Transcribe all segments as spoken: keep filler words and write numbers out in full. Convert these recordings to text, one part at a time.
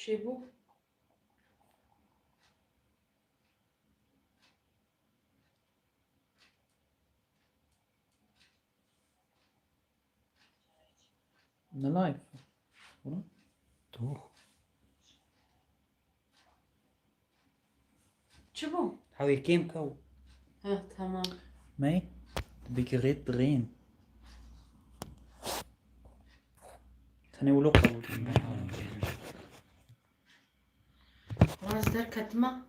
Çêbû. Ne live? Bunu? Doğru. Çi bû? Hewê kêm kew. Heh, tamam. Me bi girêt dirên. Tenê wilo qebûl. Raz derketime.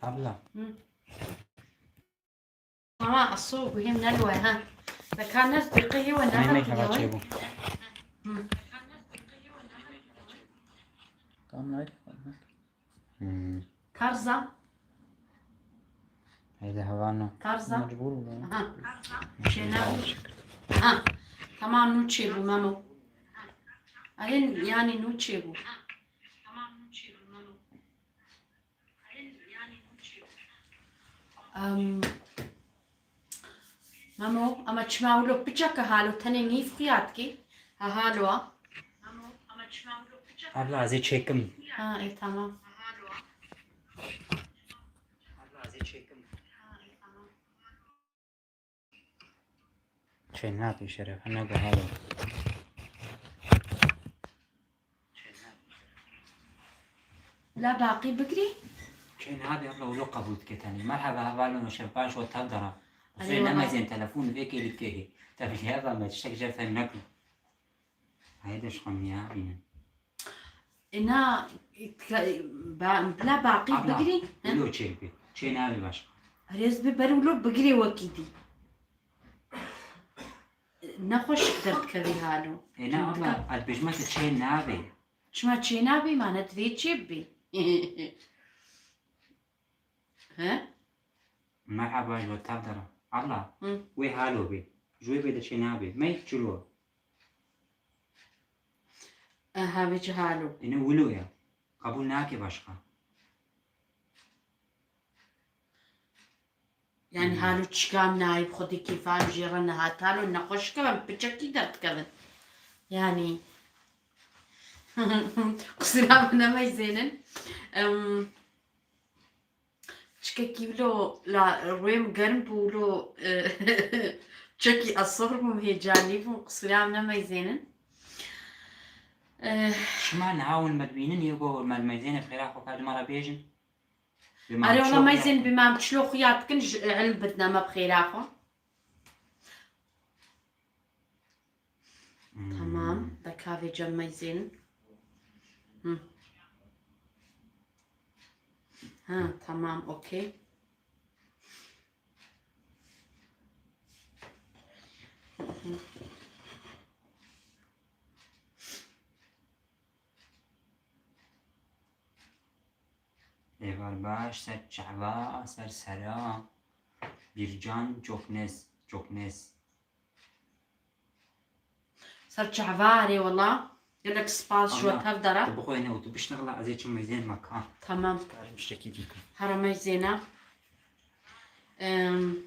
Abla. Hı. Ama aso guhêm nelwe ha. Beka ne deqeyê we ne. Ne heva çêbû. Hı. Tam live. Hmm. Karza. Heyde hevano. Karza. Mecbur bû. Aha. Şena. Aha. Tamam, nû çêbû Memo. Alin yani nû çêbû. Em, Memo, ama çima wilo piçeke halo tenê nîv xuya dikî? Ha, halo a? Abla, ez ê çêkim. Ha, e, tamam. Çê nabî Şeref, hene guhalo. La baqî bigirî? Çê nabî abla, wilo qebûl dike tenê. Merheba, hevalino, şev baş, we tev dera. Erê Xusê wela. Nemezên telefon vê kêlî dikê hê. Tevlî heva me tiştek jê fem nekin. Hayde şixwe niya bînin. Ina, ka-, ba-, bila baqî Abla, bigirî, he? Wilo çê bî. Çê nabî başqa. Erê ez bi ber wilo bigirê wekî dî. Nexweş derdikevî halo. Ê, ne, Çi abla, dikevî? Ez dibêjime tu çê nabî. Çima çê nabî, mane divê çê bibî. He? Merhaba, ji we tev dera. Abla, Hı. Wê halo bê. Ji wê bê de çê nabê. Mey çilo. Aha, vê cihalo. Ine wilo ya. Qebûl nake başqa. Yani Hmm. Halo çikam nayê bi xwedê kêfa jê re nehat. Halo nexweş kevin, piçekî derdikevin. Yani Qusira min nemeyzênin. Em, Çikekî wilo la rûyê min germ bû wilo, e, çekî ez sohr bûm, hêcanî bûm, qisûra min nemeyzênin. E, Şima niha hûn me dibînin, yê ku me dimeyzêne bi xêra xwe ka dima re bêjin. Erê wela meyzên bi mam çilo xuya dikin, ji ilm bidine me bi xêra xwe. Hmm. Tamam. Beka vê cem meyzên. Hı. Ha, tamam, okey. Hı hı. Êvar baş, ser çava, ser sera. Bircan, çok nez, çok nez. Ser çava, erê wela. Gelek spas ji we tev dera. Tu bixweyne û tu bişnixla, ez ê çim meyzên me ka. Tamam. Karim tiştekî bikim. Here meyzêne. Em,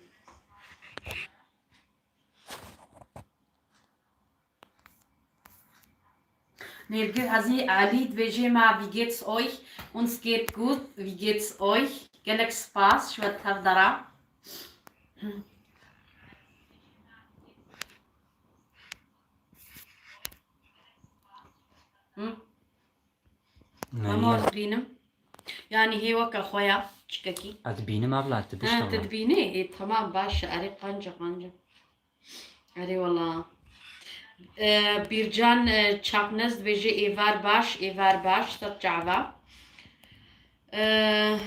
Nêrgîn Ezî Elî dibêje, ma, wie geht's euch? Uns geht gut, wie geht's euch? Gelek spas ji we tev dera. Hı? Ne Hema ya? Dibînim. Yani hê weke xwe ya, çikekî. Ez dibînim abla, tu Ha, biştexile. Tu dibînî? Ê, tamam, baş e. Erê qanca, qanca. Erê wela. E, Bircan, e, Çapnez dibêje êvar baş, êvar baş, ser çava. E,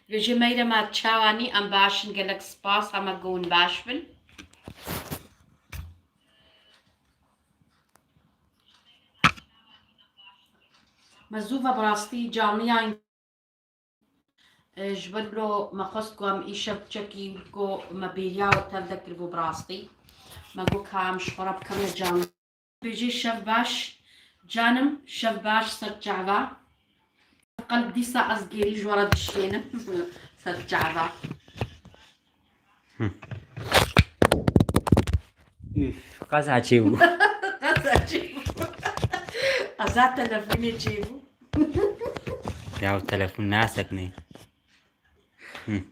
Dibêje Meyrema çawanî, em baş in, gelek spas, hema gon baş bin. Me zû ve bi rastî canliya, e, ji ber lo me xwest ku em îşev çekî ku me bêriya we tev de kiribû bi rastî. Me got ka em ji xwe re bikevine canlî. Bêjê şev baş, canim, şev baş, ser çava. Qelb dîsa ez gêrî ji we re dişkênim. Ser çava. Üf, qeza çê bû. Qeza çê bû. Azad telefonê çêbû. Ya telefon naseknê. Hı.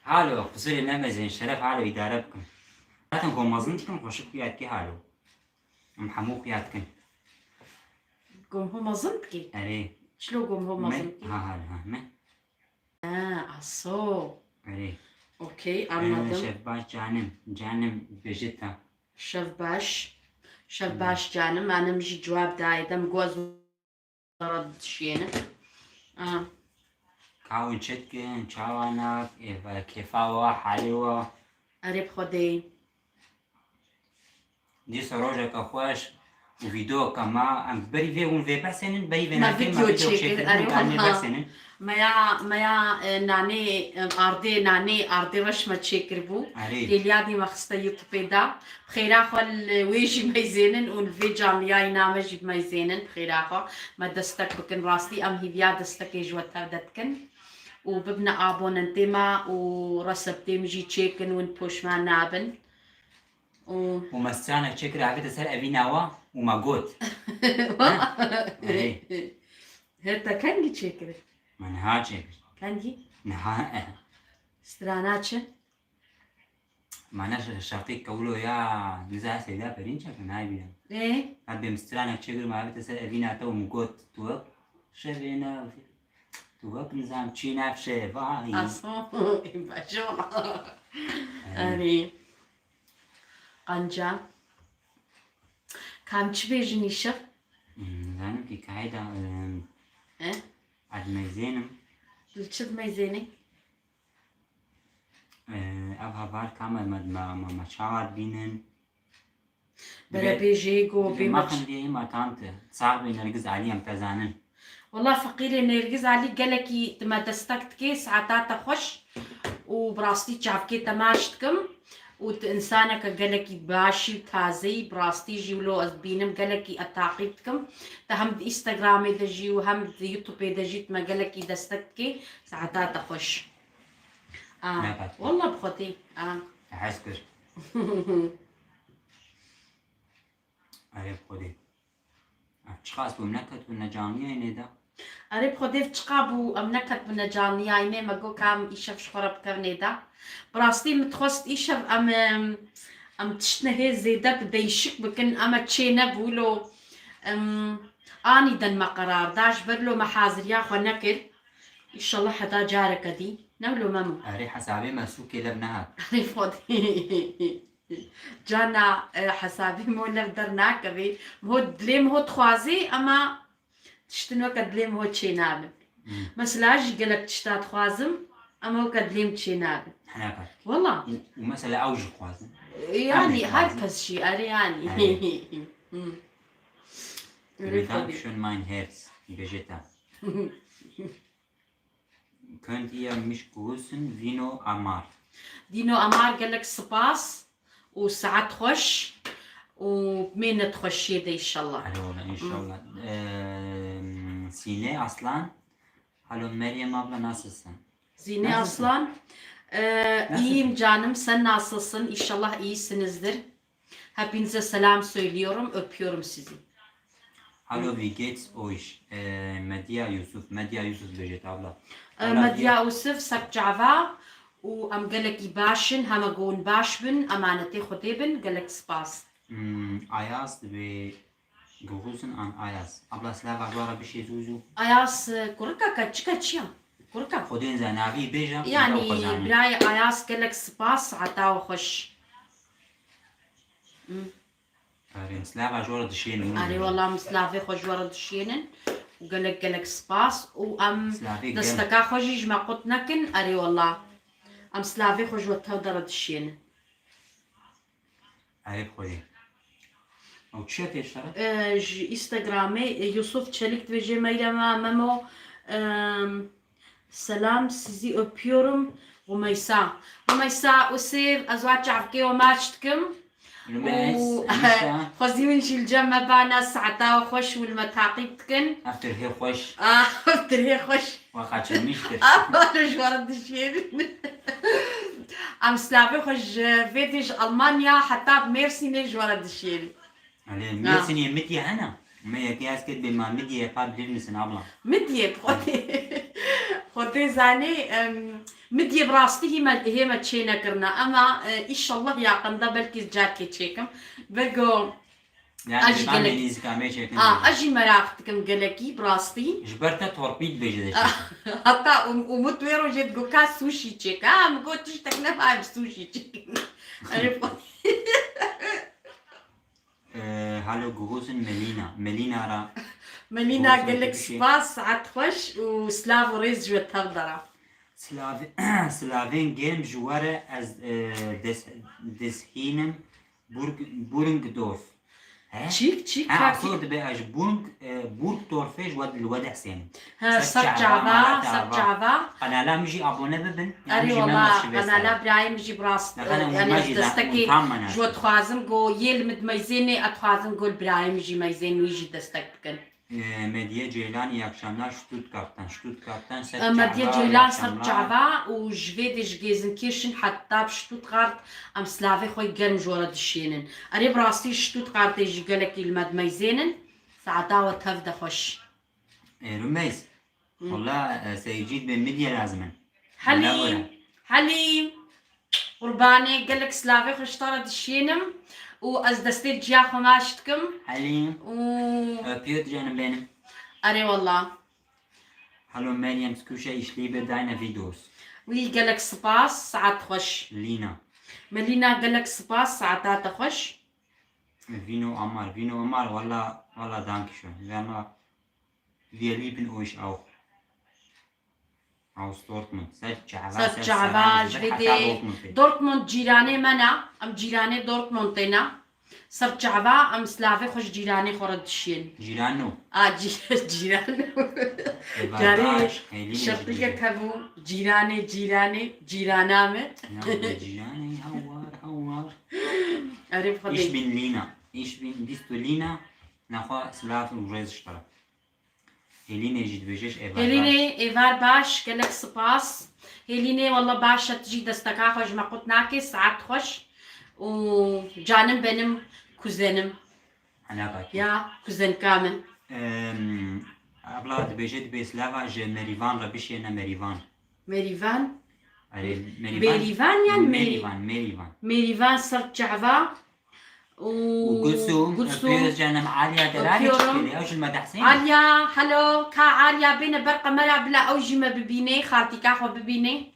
Halo, qusûrê nemezin, şeref halo îdare bikin. Zaten ku mezin dikin, xweşik xuya dikê halo. Em hemû xuya dikin. Gom ho mezin dikê? Erê. Çilo gom ho mezin dikê? Ha, ha, ha, me. Ha, aso. Erê. Okey, anladım. Şev baş canim, canim bejita. Şev baş. Şev baş canim, anim jî cewab dayê dem goz dişiyêne. Ha. Kawin çetkin, çawanak, e, kêfa wa, halê wa. Erê bi Xwedê. Dîsa rojeke xweş û vîdeoke ma, em berî vê hûn vê behsênin, berî vê nakê me vîdeo çêkir, erê em vê behsênin. Me ya, me ya, e, nanê, e, ardê, nanê, ardê reş me çêkiribû. Erê. Têliya dî me xiste YouTubeê de. Xêra xwe li wê jî meyzênin û li vê canliyayî name jî meyzênin. Xêra xwe me destek bikin. Rastî em hîviya destekê ji we tev de dikin. Û bibine abonentê me û reseptê min jî çêkin û hûn poşman nabin. Û û me stranek çêkir, avête ser evîna wa û me got. Wa? Ha? Erê. He, te kengî çêkir? Me niha çêkir. Kengî? Niha, e. Strana çi? Me ne şe-, şertê kewlo ya, niza Seyda Perîn çêkir, nayê bîne. Ê? Her bêm stranek çêkir, me avête ser evîna te û me got, tu wek şevê ne, tu wek nizam çî navşe, vay. Aso, baş ola. Erê. Erê. Qanca. Kam çi bêjin îşev? Hmm, zanim ki kayda, em, E? Ez meyzênim. Li çi dimeyzênî? E, ev heval kam e, me, me, me, me çawa dibînin? Bere bêjê go bê me. Maxim diye ma tante. Sax bê Nergiz Alî em te zanin. Wela feqîrê Nêrgiz Alî gelekî tu me destek dikê, saeta te xweş û bi rastî çavkê te maç dikim û tu însaneke gelekî baş î û taze yî, bi rastî jî wilo ez dibînim gelekî ez taqîb dikim. Te hem di Instagramê de jî û hem di YouTubeê de jî tu me gelekî destek dikê, saeta te xweş. A, wela bi xwedê. A. Hez kir. Erê bi xwedê. Ev çiqas bû, em neketibûne canliyayînê de? Erê bi xwedê, çiqa bû, em neketibûne canliyayînê, me got ka em îşev ji xwe re bikevin ê de. Bi rastî min dixwest îşev em, em, em tiştine hê zêde bi değişik bikin, ema çê nebû lo, em, anîden me qerar da, ji ber lo me haziriya xwe nekir. Înşallah heta careke dî. Ne wilo Memo? Erê hesabê me sûkê lev nehat. Erê bi xwedê. Cana, e, hesabê mo lev dernakevê. Mo dilê min ho dixwazê, ema tiştin weke dilê min ho çênabin. Hmm. Mesela jî gelek tişta dixwazim, ema weke dilê min çênabin. Hene kar. Wela. Û, û mesela ew jî dixwazin. E, yanî her kes jî, erê yanî. Erê. Hmm. Erê, Dankeschön, mein Herz. Bêje te. Könnt ihr mich grüßen, Vino Amar. Dîno Amar, gelek spas û saet xweş û mênet xweşiyê de înşallah. Erê wala, înşallah. Eee, Sine Aslan. Alo Meryem abla, nasılsın? Zine Aslan, e, iyiyim canım, sen nasılsın? İnşallah iyisinizdir. Hepinize selam söylüyorum, öpüyorum sizi. Hallo, wie geht's euch? Ee, Medya Yusuf, Medya Yusuf bêjit abla. E, Medya Yusuf, sep çava û em gelekî baş in, heme gon baş bin, emanetê Xwedê bin, gelek spas. Hmm, Ayaz dibê, grüßen an Ayaz. Abla, slava ji we re bişê zû zû. Ayaz, e, kurika keçika çi ya? Kurika. Xwedê niza navî bêje, yanî birayê Ayaz, gelek spas, heta we xweş. Hmm. Erê, em slava ji we re dişênin. Erê, wela em slavê xwe ji we re dişênin. Û gelek, gelek spas. Û em desteka xwe jî ji me qut nekin. Erê, wela. Em slavê xwe ji we tev de re dişênin. Erê, bi xwedê. Ew çi ye tê ji te re? E, ji Instagramê, e, Yusuf Çelik dibêje, Meyrema, Memo, em, Selam, sizi öpüyorum. Rumeysa. Rumeysa, Usêv, ez wa çavkê we maç dikim. Rumeys, û Enîsa. Xwezî min jî li cem me bana, saeta we xweş û li me taqîb dikin. Ev tirhê xweş. Ah, ev tirhê xweş. Wa xaçemîş kir. Ah, ji we re dişêrin. Em slavê xwe ji vê dê ji Almanya heta Mêrsînê ji we re dişêrin. Elê, Ha. Mêrsinê Midyê hene. Me yekê ez kir bê ma Midyê, pa bilîr misin abla? Midyê, Xwedê. Xwedê zanê, em, Midyê bi rastî hîme, hême çê nekirine. Ema, e, îşallah yaqinda belkî carkê çêkim. Belgo Yani ez jî ben gelek- nêzîka me çêkin. A, ez jî meraq dikim gelekî, bi rastî. Ji ber te torpîl dibêje de çêkin. Heta um-, Umut wê rojê digot ka sushi çêke. Ha, min got tiştek ne, em sushi çêkin. Erê, Ee, halo guhuzin Melîna. Melîna ra Melîna, guhuzin gelek dibişê. Spas, saet xweş û silav û rêz ji we tev de re. Silavê-, silavên germ ji we re ez, e, des-, deshînim Burg-, Burgdorf. He? Çîk, çîk, Ha, ka asor kî- dibe ez Burg-, e, Burgdorfê ji we, li we dehsênim. Ha, ser çava, ser çava. Qenala min jî abone bibin. Erê wala, qenala birayê min jî bi rastî, yani ez destekê ji we dixwazim, go yê li min dimeyzênê, ez dixwazim go li birayê min jî meyzên wî jî destek bikin. Ee, Mediye Ceylan, iyi akşamlar Stuttgart'tan. Stuttgart'tan ser çava, iyi akşamlar. Mediye Ceylan ser çava û ji vê dê ji Gelsenkirchen heta bi Stuttgart em silavê xwe germ ji we re dişênin. Erê bi rastî Stuttgartê jî gelekî li me dimeyzênin. Saeta we tev de xweş. Ê, Rumeyz. Hı. Wala, e, seyircî dibê Midye lazim in. Helîm, Helîm. Qurbanê, gelek silavê xwe ji te re dişênim û ez destê ciya xwe maç dikim. Helîm. Û Öpüyor canım benim. Erê wala. Hallo Meryem, Skuşa, ich liebe deine Videos. Wî gelek spas, saet xweş. Lina. Melîna, gelek spas, saeta te xweş. Vino Amar, Vino Amar, wala, wala danke schön. Wala Wir lieben euch auch. Aus Dortmund. Ser çava, ser çava, ji vê dê. Dortmund cîranê me ne. Em cîranê Dortmundê ne. Ser çava, em silavê xwe ji cîranê xwe re dişên. Cîrano. A, cî-, cîrano. Carê şertike hebû, cîranê, cîranê, cîrana me. Ya, cîranê, hawar, hawar. Erê, bi Xwedê. Ich bin Lina. Ich bin, bist du Lina? Nexwe silav û rêz ji te re. Hêlînê jî dibêje ji êvar baş. Hêlînê, êvar baş, gelek spas. Hêlînê, walla baş e, tu jî desteka xwe ji me qut nakê, saet xweş. Û canim benim, kuzenim. Helal bak. Ya, kuzenka min. Em, abla dibêje, dibê silava ji Merîvan re bişêne Merîvan. Merîvan? Erê, Merîvan. Berîvan yan Merî-, Merîvan, Merîvan. Merîvan ser çava. Û Gulsum, Gulsum. Öpüyoruz canım. Alya Delal, öpüyorum. Ew ji me dehsê. Alya, hello. Ka Alya bêne ber kamera bila ew jî me bibînê, xaltîka xwe bibînê.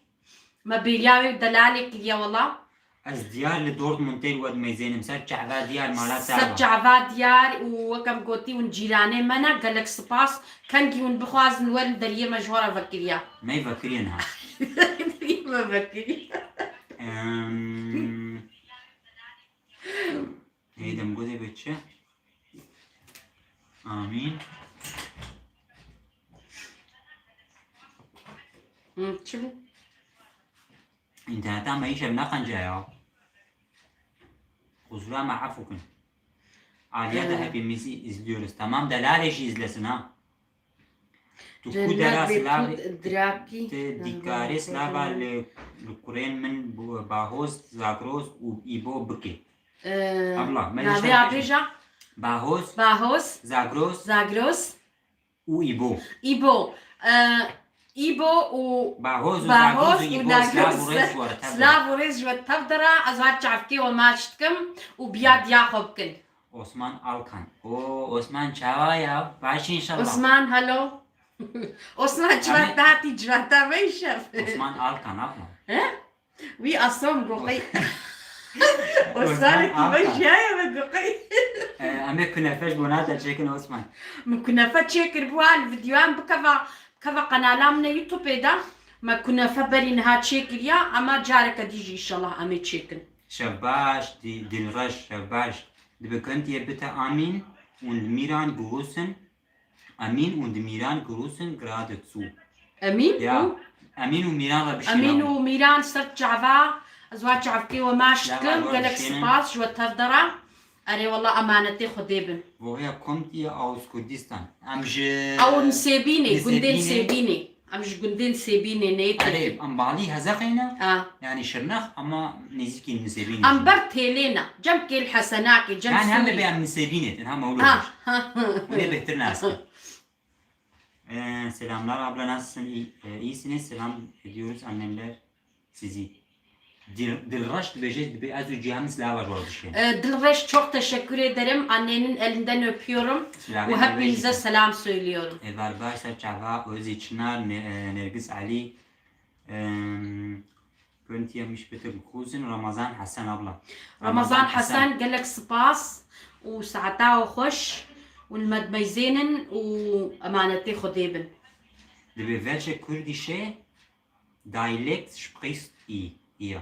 Me bêriya wê delalê kiriye wela. Ez diyar li Dortmundê li we dimeyzênim. Ser çava diyar mala te. Ser çava diyar û wek em gotî hûn cîranê me ne, gelek spas. Kengî hûn bixwazin werin deriyê me ji we re vekiriya. Me vekiriye niha. Me vekiriye. Em, Hey, dem gotê bê çi? Amîn. Hı, çi bû? İnternete ama hiç ev ne kanca ya. Kusura ama affukun. Aliye de Evet. Hepimizi izliyoruz. Tamam, Delal eşi izlesin ha. Tu ku dera silavê, tu dikarê silava li, li kurên min Bahoz, Zagros û Îbo bikê. Abla, me navê abêja? Bahoz, Bahoz, Zagros, Zagros û Îbo. Îbo. E, Îbo û Bahoz û Zagros û Îbo, silav û rêz ji we re tev de. Silav û rêz ji we tev de re, ez ha çavkê we maç dikim û biya diya xwe bikin. Osman Alkan. O, Osman çawa ya? Baş inşallah. Osman, hello. Osman, civata hatî civata me şef. Osman Alkan, abla. He? Wî asom goqey. Osman Alkan. Osman, tî me jiyaya me goqey. Em ê kunefe ji bo nate çêkin Osman. Min kunefe çêkir bû, ha, li videoyan bikeva, bikeva qenala min e YouTube-ê de. Me kunefe berî niha çêkiriya, ama careke dî jî inşallah em ê çêkin. Şevbaş, Di-, Dilreş, şevbaş. Dibe köntiye bitte Amin und Miran grüßen. Amin und Miran grüßen geradezu. Amin û? Amin û Miran re bişîne. Amin û Miran ser çava, ez wa çavkê we maş dikim, gelek spas ji we tev de re. Erê wela emanetê Xwedê bin. Woher kommt ihr aus Kurdistan? Em ji Ew Nisêbînê, gundê Nisêbînê. Em ji gundên Sêbînê neyê. Erê, em balî Hezeqê ne? Ha. Yani Şirnex ama nêzîkî Nisêbînê. Em ber têlê ne. Cem kêl Hesenakê, cem Yani hem Sûrî. Em Nisêbînê, hem ewlo. Ha. Wê bêhtir nas. Ee, selamlar abla, nasılsın? İyi, e, iyisiniz. Selam ediyoruz annemler sizi. Dil, Dilreş dibêje, dibê ez û Cîhan min silava ji we dişên. Ee, Dilreş, çok teşekkür ederim. Annenin elinden öpüyorum. Ve hepinize selam söylüyorum. Evar baş, ser çava, Özî Çınar, Ne-, e, Nergis Ali, em, Könnt ihr mich bitte begrüßen? Ramazan Hasan abla. Ramazan Hasan, gelek spas û saeta we xweş û li me dimeyzênin û emanetê Xwedê bin. Dibê welche kurdische Dialekt sprichst i-, ihr?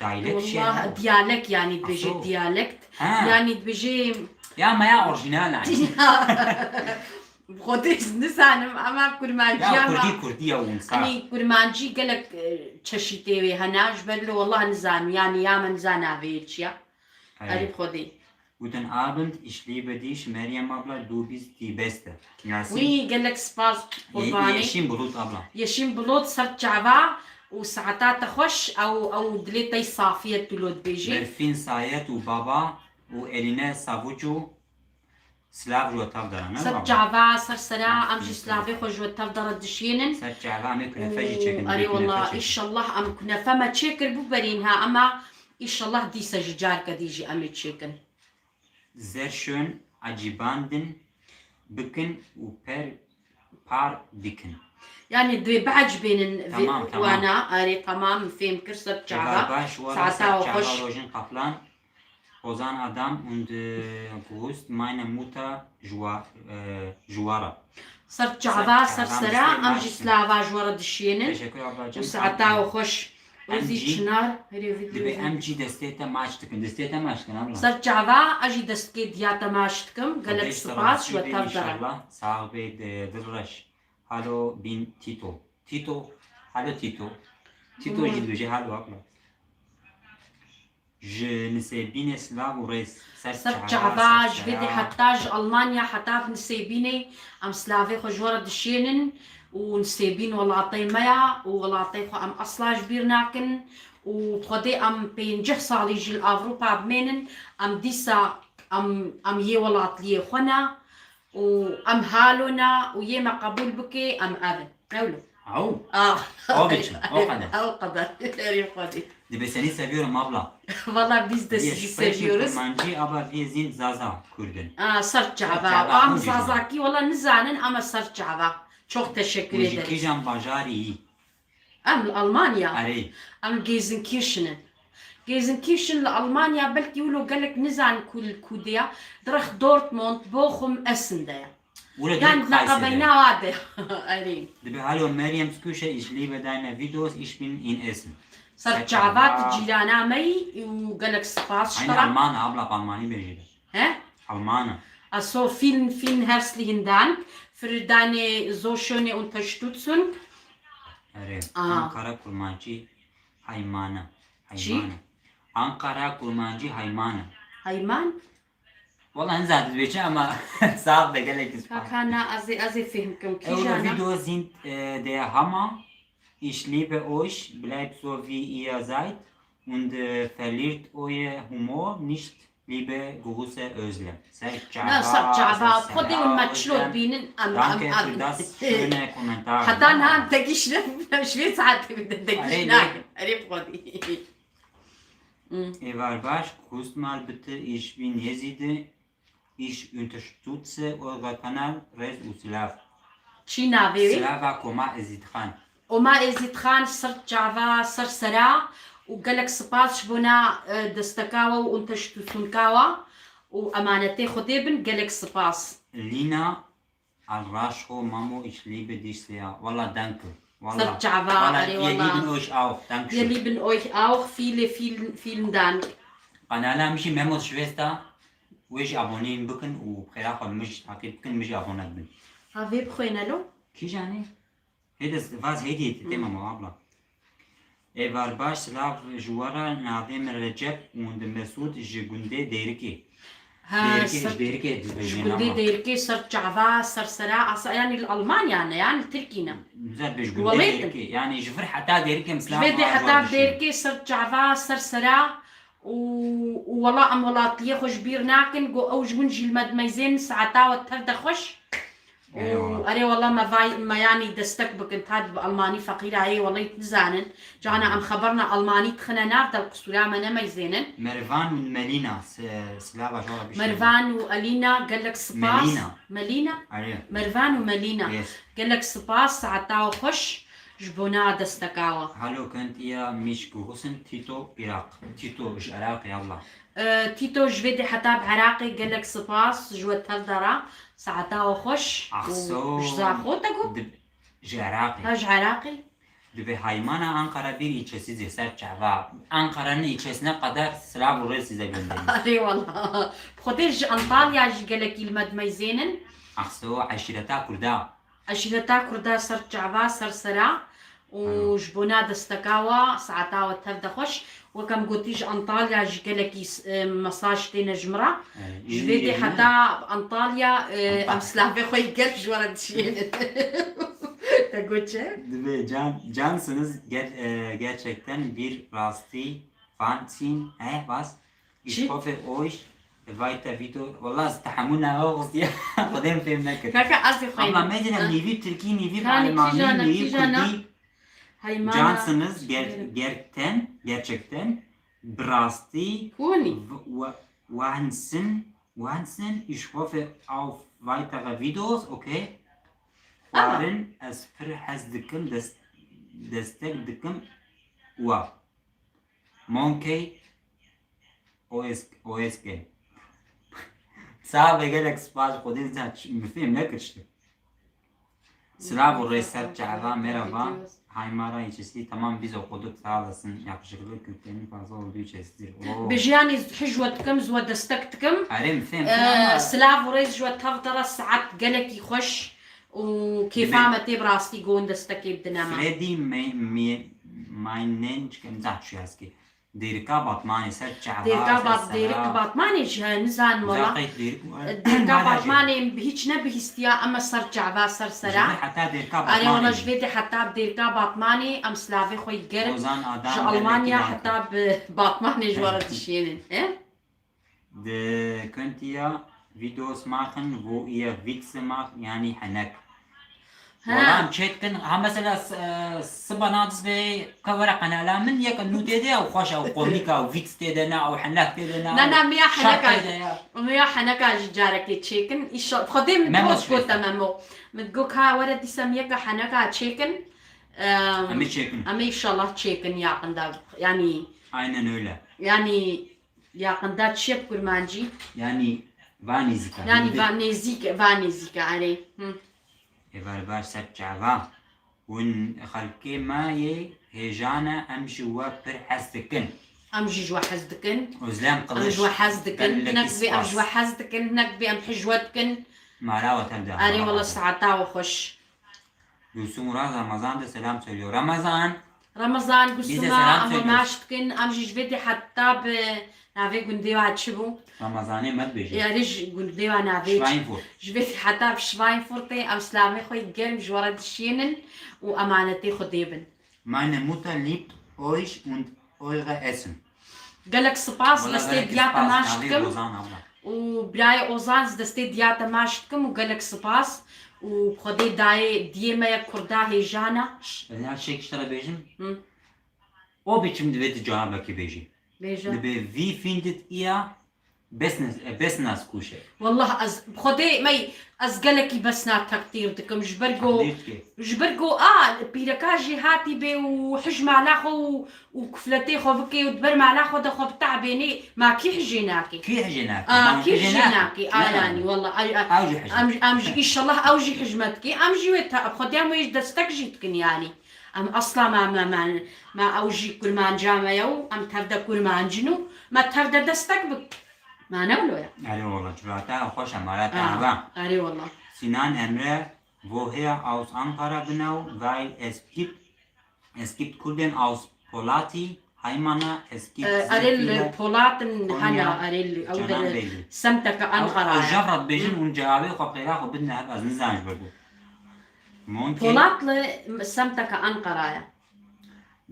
Dialekt şey Wallah, ne? Diyalek yani dibêje. Aso. Diyalekt. Ha. Yani dibêje Ya me ya orijinal yani. Xwedê ez nizanim, ama kurmancî Ya ama. Kurdî, kurdî ya wisa. Hani kurmancî gelek, e, çeşitê wê hene, ji ber lê wallah nizanim, yani ya me nizana vê çi ya. Erê. Erê Xwedê. Guten Abend, ich liebe dich, Meryem abla, du bist die Beste. Yasin. Wî gelek spas, Ye-, qurbanê. Yeşim Bulut abla. Yeşim Bulut, ser çava û saeta te xweş, ew, ew dilê te safî ye, tu lo dibêjî. Berfin Sayet û baba û Eline Savucu. Silav ji we tev de re, ne? Ser çava, ser sera, em jî silavê xwe ji we tev de re dişînin. Ser çava, em ê kunefe jî çêkin. Erê wallah, înşallah em kunefe me çêkir bû berîn ha, ema înşallah dîsa jî carke dî jî em ê çêkin. Sehr schön, ecibandin bikin û per par dikin. Yani dê biecibênin vê wana, erê, tamam, fêm kir, ser çava. Evar baş, wala ser çava, Rojin Kaplan. Ozan Adam und, e, Gust meine Mutter Juara. Ser çava, ser sera, em jî silava ji we re dişînin. Teşekkür ablacığım. Û saeta we xweş. Özî Çınar, herê vîdeo. Dibê em jî destê te maç dikin. Destê te maç dikin abla. Ser çava, ez jî destkê diya te maç dikim. Gelek spas, ji we tev de re. Înşallah. Sağ be, e, Dilreş. Halo bin Tito. Tito. Halo Tito. Tito jî dibêje halo abla. Ji Nisêbînê silav û rêz. Ser çava, ji vê dê heta ji Almanya heta bi Nisêbînê em silavê xwe ji we re dişênin û Nisêbîn welatê me ya û welatê xwe em esla ji bîr nakin û bi Xwedê em pêncî salî jî li Ewropa bimênin, em dîsa em, em yê welatliyê xwe ne. û em halo ne û yê me qebûl bike, em ev in. Ewlo. Ew? Ah. O biçim, o qeder. Ew qeder. Erê Xwedê. Dibê seni seviyorum abla. Valla biz de sizi seviyoruz. Kurmancî, aber wir sind Zaza Kurdin. Aa, ser çava. Am Zazakî valla nizanin ama ser çava. Çok teşekkür ederiz. Kîjan bajarî yî? Em li Almanya. Erê. Em Gelsenkirchen in. Gelsenkirchen li Almanya, belkî wilo gelek nizan ku li ku de ya. Direkt Dortmund, Bochum, Essen de ya. Wilo yani neqebeyna wa de. Erê. Dibê halo Meryem Skûşe, ich liebe deine Videos, ich bin in Essen. Ser çava, tu cîrana me yî û gelek spas ji te re. Alman, abla, Almanî bêjî de. He? Almana. Also vielen, vielen herzlichen Dank für deine so schöne Unterstützung. Erê, Ankara Kurmancî Haymana. Çi? Haymana. Ankara Kurmancî Haymana. Hayman? Wala hin zat dibêje ama sax be gelek spas. Kaka na, ez ê, ez ê fêhm kim. Kîjan e? Eure Video sind, äh, der Hammer. Ich liebe euch, bleibt so wie ihr seid und, äh, verliert euer Humor nicht. Liebe Grüße Özlem. Ser çava, ser çava, Xwedê hûn me çilo dibînin, em, em, danke für das schöne Kommentar. Heta niha degîşne, ji vê saetê min de degîşne. Erê, erê bi Xwedê. Ê war baş, Grüßt mal bitte, ich bin Yezidi, ich unterstütze euren Kanal, rêz û silav. Çi navê wê? Silava Koma Ezîdxan. Oma Êzîdxan, ser çava, ser sera û gelek spas ji bona, e, desteka we û unterstützunga we û emanetê Xwedê bin, gelek spas. Lina Alraşo Mamo, ich liebe dich sehr. Walla danke. Walla. Ser çava, walla, erê wir lieben euch auch. Dankeschön. Wir lieben euch auch. Viele, vielen, vielen Dank. Kanala min jî Memo Schwester, wê jî abonî bikin û xêra xwe min jî takip bikin, min jî abone bin. Ha, vê bixwêne lo? Kîjanê? Hêdî, vaz hêdî, hmm, tema ma abla. Ê var baş, silav ji we re, navê min Recep û Mesûd ji gundê Dêrikê. Ha, Dêrikê, ser, ji Dêrikê dibêjin ji gundê ama. Dêrikê ser çava, ser sera, asa, yani li Almanya ne, yani li Tirkî ne. Güzel bir ji gundê Dêrikê. Yani ji vir heta Dêrikê mesela. Ji vê dê heta Dêrikê ser çava, ser sera û, û wela em welatliyê xwe ji bîr nakin, go ew ji hûn jî li me dimeyzên saeta we tev de xweş. Û erê wela me vay, me yanî destek bikin, ta bi Almanî feqîra heye, wela nizanin. Cana em xeberna Almanî dixine nav de, qisûra me nemeyzênin. Mervan û Melîna, se-, silava ji we re bişîne. Mervan û Elîna, gelek spas. Melîna. Melîna? Erê. Mervan û Melîna. Yes. Gelek spas, saeta we xweş ji bona desteka we. Hallo, könnt ihr mich grüßen? Tito, Irak. Tito, ji Iraqê, Allah. E, Tito, ji vê dê heta bi Iraqê gelek spas, ji we tev de re, saeta we xweş. Ach so. Û ji Zaxo te got? Dib-, ji Iraqê. Ha, ji Iraqê. Dibê haymana Ankara bir ilçesi de ser çava. Ankara'nın ilçesine kadar selam ve size göndermiş. Erê wela. Bi Xwedê ji Antalya jî gelekî li me dimeyzênin. Ach so, eşîreta Kurda. Eşîreta Kurda ser çava, ser sera û Alo. Ji bona desteka we, saeta we tev de xweş. Wek em gotî, ji Antalya jî gelekî s-, e, mesaj têne ji min re. E, Ji vê dê heta Antalya, e, em silavê xwe yê gelek ji we re dişînin. Te got çi? Dibê can, cansınız ger-, e, gerçekten bir rastî fansin. He, bas. Çi? Ich hoffe, euch weiter Video. Wela ez tehemûl naxist ya. Xwedê em fêm nekir. Kaka, ez ê xweynim. Ama medine Ha. nîvî Tirkî, nîvî Kanî Almanî, kîjana, nîvî kîjana. Kurdî. Heymana. Cansınız ger-, Yerim. Gerten, gerçekten, bi rastî, Hûnî. w-, w-, Wahnsinn, Wahnsinn, ich hoffe auf weitere Videos, okay? Aha. Warin, ez pir hez dikim, des-, destek dikim, wa. Monkey, O S K, O S K. Sağ ve gelek spas, Xwedê sen ç-, mi fêm nekir işte. Silav û rê ser çava, merhaba. Haymara ilçesi, tamam biz okuduk, sağ olasın. Yakışıklı Kürtlerin fazla olduğu ilçesidir. Oo. Bi jiyanî hijwe dikim, ji we destek dikim. Erê, mi fêm, Ee, fêm ama. Silav û rêz ji we tev de re, saet gelekî xweş û kêfa Dibê me tê bi rastî gon destekê bidine me. Freddy me-, me-, Maynen, çikim zat şu yazki. Dêrika Batmanê ser çava, Dêrika ser Bat-, sera. Dêrika Batmanê ji nizanim wela. Dêrika Batmanê hîç ne bihîstiya, em ser çava, ser sera. Ji vê heta Dêrika Batmanê. Erê wela ji vê dê heta Dêrika Batmanê em silavê xwe yê germ. Ozan Adam, ji Almanya heta bi Batmanê ji we re dişînin. He? De könnt ihr Videos machen, wo ihr Witze macht, yani henek. Ha. Wala em çêdikin, ha mesela s-, e, siba nadiz be ka were qenala min yek nû tê de ew xweş ew komîk ew vît tê de ne ew henek tê de ne. Na, na, miya heneka. Tê de ya. Miya heneka jî carekê çêkin. Înşallah. Xwedê min Memo dost gote Memo. Min got ka were dîsa yeka heneka çêkin. Em, em ê çêkin. Em ê înşallah çêkin yaqinda. Yani. Aynen öyle. Yani Yaqinda çi ye bi kurmancî? Yani va nêzîka. Yani va nêzîk, va nêzîka, erê. Hı. Êvar baş ser çava. Hûn xelkê me yê hêjane, em ji we pir hez dikin. Em jî ji we hez dikin. Özlem Kılıç. Em ji we hez dikin. Nek vê em ji we hez dikin, nek vê em hijwe dikin. Mala we tev de. Erê wela saeta we xweş. Gülsüm Ural Ramazan da selam söylüyor. Ramazan! Ramazan, Gülsüm'e em homaş dikin, em jî ji vê dê heta bi navê gundê wa çi bû? Ramazanê me dibêje. Erê ji gundê wa navê çi? Schweinfurt. Ji vê dê heta bi Schweinfurtê em silavê xwe yê germ ji we re dişînin û emanetê Xwedê bin. Meine Mutter liebt euch und eure Essen. Gelek spas, destê diya te maç dikim. Û birayê Ozan, ez destê diya te maç dikim û gelek spas. Û Xwedê dayê diyê me ye kurda hêjana. Ş-, ya çek ji te re bêjim. Hı. O biçim divê tu cevabekê bêjî. Bêje. Dibê, wie findet ihr Besnas, e, Besnas kuşe. Wallah ez, bi Xwedê mey, ez gelekî Besna teqdîr dikim. Ji ber ku, teqdîr dike. Ji ber ku a pîreka jî hatî bê û hij mala xwe û, û kufletê xwe bike û di ber mala xwe de xwe bitehbênê, ma kî hijê nake? Kî hijê nake? A, kî hijê nake? A, yanî, wallah, ay, ay, ew jî hijê. Em, em jî, înşallah ew jî hijmet dike. Em jî wê te, bi Xwedê em wê destek jî dikin, yanî. Em asla ma, ma, ma, ma ew jî kurmanca me ye û em tev de kurmancin û me tev de destek bikin. Ma ne wilo ye? Erê wala, curata xweş e, malata ava. Erê wala. Sinan Emre, woher aus Ankara genau, weil es gibt, es gibt Kurden aus Polati, Haymana eski Erê li Polat in hene, erê li ew de semteke Enqera ye. Jevra dibêjin hûn cewabê xwe qêra xwe bidine hev ez nizanim ji ber ku. Monkey. Polat li semteke Enqera ye.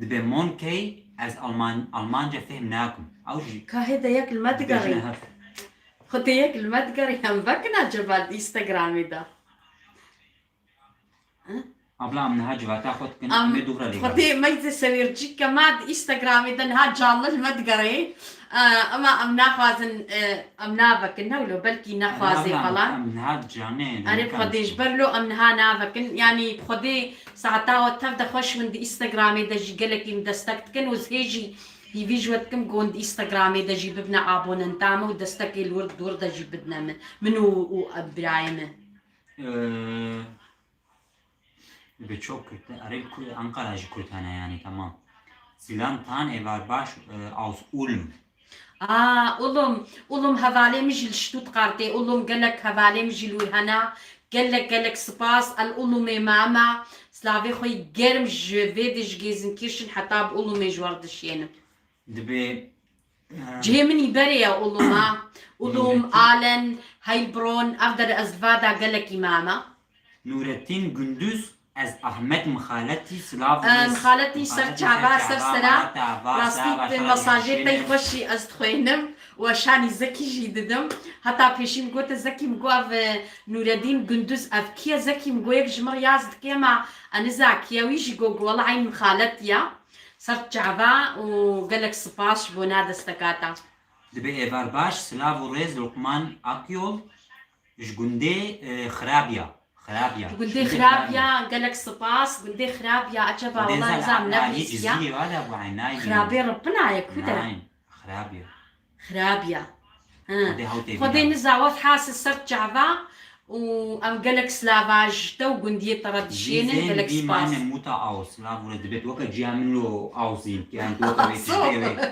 Dibê Monkey ez Alman, Almanca fêhm nakim. Ew jî Ka hê de yek li me digerî. Xwedê yek li me digerî em vekin acaba di Instagramê de. Abla em niha civata xwe dikin, em ê dûv re lê Xwedê meyzê sewêrcî ke ma di Instagramê de niha canlı li me digerê. Ema em naxwazin, em navekin, ne wilo, belkî nexwazê falan. Em niha canê. Erê Xwedê ji ber lo em niha navekin. Yanî bi Xwedê saeta we tev de xweş win di Instagramê de jî gelekî min destek dikin û ez hê jî hîvî ji we dikim ku hûn di Instagramê de jî bibine abonenta min û destekê li wir dûr de jî bidine min. Min û, û birayê min. Bi çok Kürt, erê Kur-, Ankara jî Kürt hene yani, tamam. Silan Tan êvar baş, e, aus Ulm. Aa, Ulm, Ulm hevalê min jî li Stuttgartê, Ulm gelek hevalê min jî li wir hene. Gelek, gelek spas, el Ulmê mama. Slavê xwe yî germ ji vê de ji Gelsenkirchen heta bi Ulmê ji we re dişênim. Dibê Cihê min î berê ye Ulum ha. Ulum, Alen, Heilbronn, ev der ez li va de gelekî mame. Nurettin Gündüz, ez Ahmet Mixaletî, silav û rêz. Mixaletî ser çava, ser sera. Rastî mesajê te xweşî ez dixwînim û şanî Zekî jî didim. Heta pêşî min gote Zekî, min got ev, e, Nureddin Gündüz ev kî ye? Zekî min got yek ji min riyaz dike ma ez niza kî ye, wî jî got, got wela eyn Mixaletî ye. Ser çava û gelek spas ji bona desteka te. Dibê êvar baş, silav û rêz Luqman Akyol ji gundê, e, Xirabya. Xirabya. Ji gundê Xirabya, gelek spas. Gundê Xirabya, eceba wela nizam nebîstiya. Xirabê ripina ye ku de? Xirabya. Xirabya. Xwedê niza we hase ser çava û em gelek silava ji te û gundiyê te re dişênin, gelek spas. Muta aus, silav û rêz dibêt weke ciya min lo aus in, yani tu weke wê tiştê wê.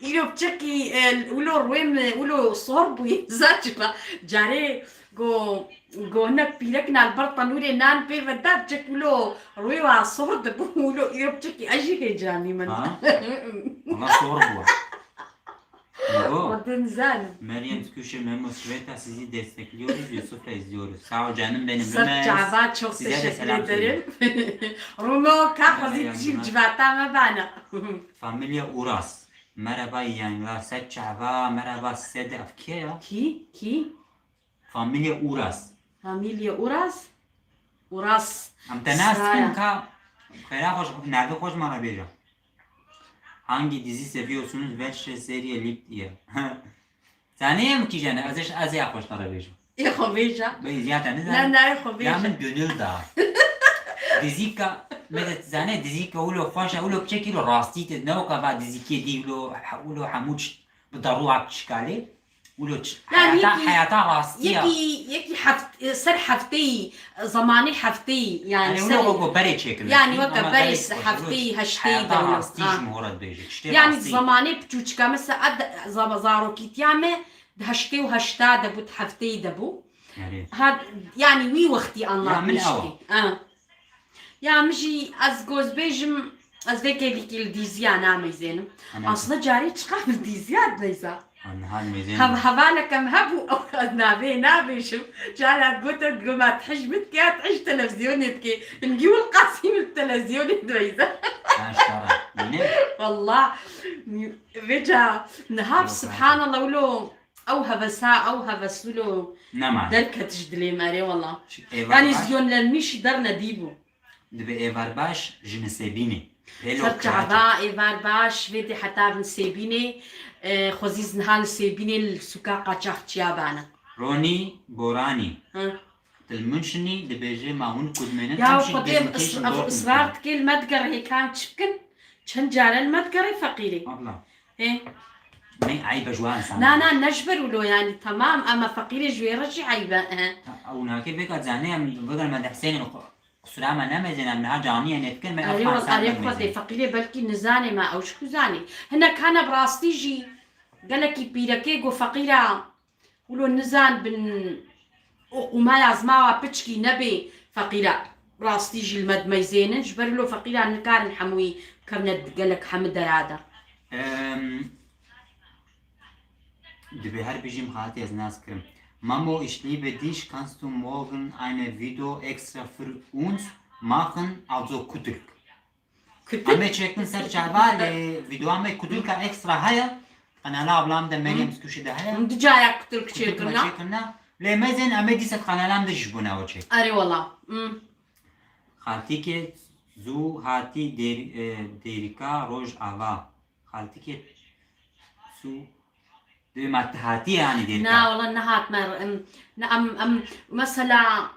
Îro piçekî, e, wilo rûyê min, wilo sor bûye, zaçiba. Carê go, go hinek pîrekina li ber tenûrê nan pê ve da, piçek wilo rûyê wa sor dibû, wilo îro piçekî ez jî heyecanî min. Wala sor bû. Xwedê nizanim. Meryem Kuşe Memo Sveta sizi destekliyoruz, Yusuf'la izliyoruz. Sağ ol canım benim. Ser çava çok teşekkür ederim. Rumo ka xwezî jî civata me bana. Familia Uras. Merhaba yayınlar. Ser çava, merhaba size de. Ev kê ya? Kî? Kî? Familia Uras. Familia Uras? Uras. Em te nas kim ka? Xêra xweş, navê xweş mara bêje. Hangi dizi seviyorsunuz? Welche Serie liebt ihr? Zanê em kî jene? Ez ez ya xweş mara bêje. Ê xwe bêje. Bey ziyade ne zanê. Ne ne xwe bêje. Ya min gönül da. Dizîka, me de zanê dizîka ulo xweş e, ulo piçekî lo rastî te. Ne o ka va dizîkê dî ulo, ulo hemû bi daruak şikalê. Wilo ç-, yani heyata, yekî, heyata rastî ya. Yekî, yekî heft-, ser hefteyî, zemanê hefteyî, yani, yani ser, wilo weke berê çêkirine. Yani weke berê hefteyî, heşteyî de wilo. Rastî ji min hora dibêje. Tiştê yani rastî. Zemanê piçûçika me se ed, zaba-, zarokîtiya me di heştê û heşta de bû, di hefteyî de bû. Ha, yani wî wextî anlatmış kî. Ha. Ya min jî ez goz bêjim, ez vê kêlîkî li dîziya nameyzênim. Aslında carê çiqas li dîziya dibeyza. Hev hevaleke min hebû, ew ez navê nabêjim. Cara gote, goma tihij min dike, ya tihij televizyonê dike. Hingî wil qasî min televizyonê dibeyza. Wallah. Vêca niha subhanallah wilo. Ew hevesa, ew heves wilo derket ji dilê me rê wela. Yanî ji yonlenmîşî dernedîbû. Dibê êvar baş ji Nisêbînê. Ser çava êvar baş vê dê heta bi Nisêbînê, e, xwezî niha Nisêbînê li sûka qaçaxçiya bane. Ronî Boranî. Hı. Til Münşinî dibêje ma hûn kudmênin. Ya Xwedê, ev israr dike li me digerê hêkan çi bikin? Çend care li me digerê feqîrê. Abla. He. Ne eybe ji wan insan. Na, na, ne ji ber wilo yani, tamam, ama feqîrê ji wê re jî eybe, he. Ew nakê vêka canê em veger me de Hüseyinê qusura me nemezin, em niha caniye nêdikin, me ev xansan nemezin. Erê Xwedê, feqîrê belkî nizanê me, ew ji ku zanê. Hinek hene bi rastî jî gelekî pîrekê got feqîra Wilo nizan bin û qûmaya zima wa piçkî nebê feqîra rastî jî li me dimeyzênin, ji ber wilo feqîra nikarin hemûyî Kevne gelek hemi derada. Em, Dibe her bijîm xaltî ez nas kirim. Mamo, ich liebe dich, kannst du morgen eine Video extra für uns machen, also Kudurk. Kütük. Em ê çêkin ser çava, lê vîdyoya me Kudurka extra heye. Kanala ablam de Meryem Skuşi de heye. Him du cara kütük Kudurka me çêkirina. Çêkirina. Lê me zên em ê dîsa kanala em de ji bo newe çêk. Erê wala. Hmm. Xaltîkê zû hatî dêr-, e, dêrika Rojava. Xaltîkê zû dê me hatî yani dêrika. Na wala nehat me em ne em em mesela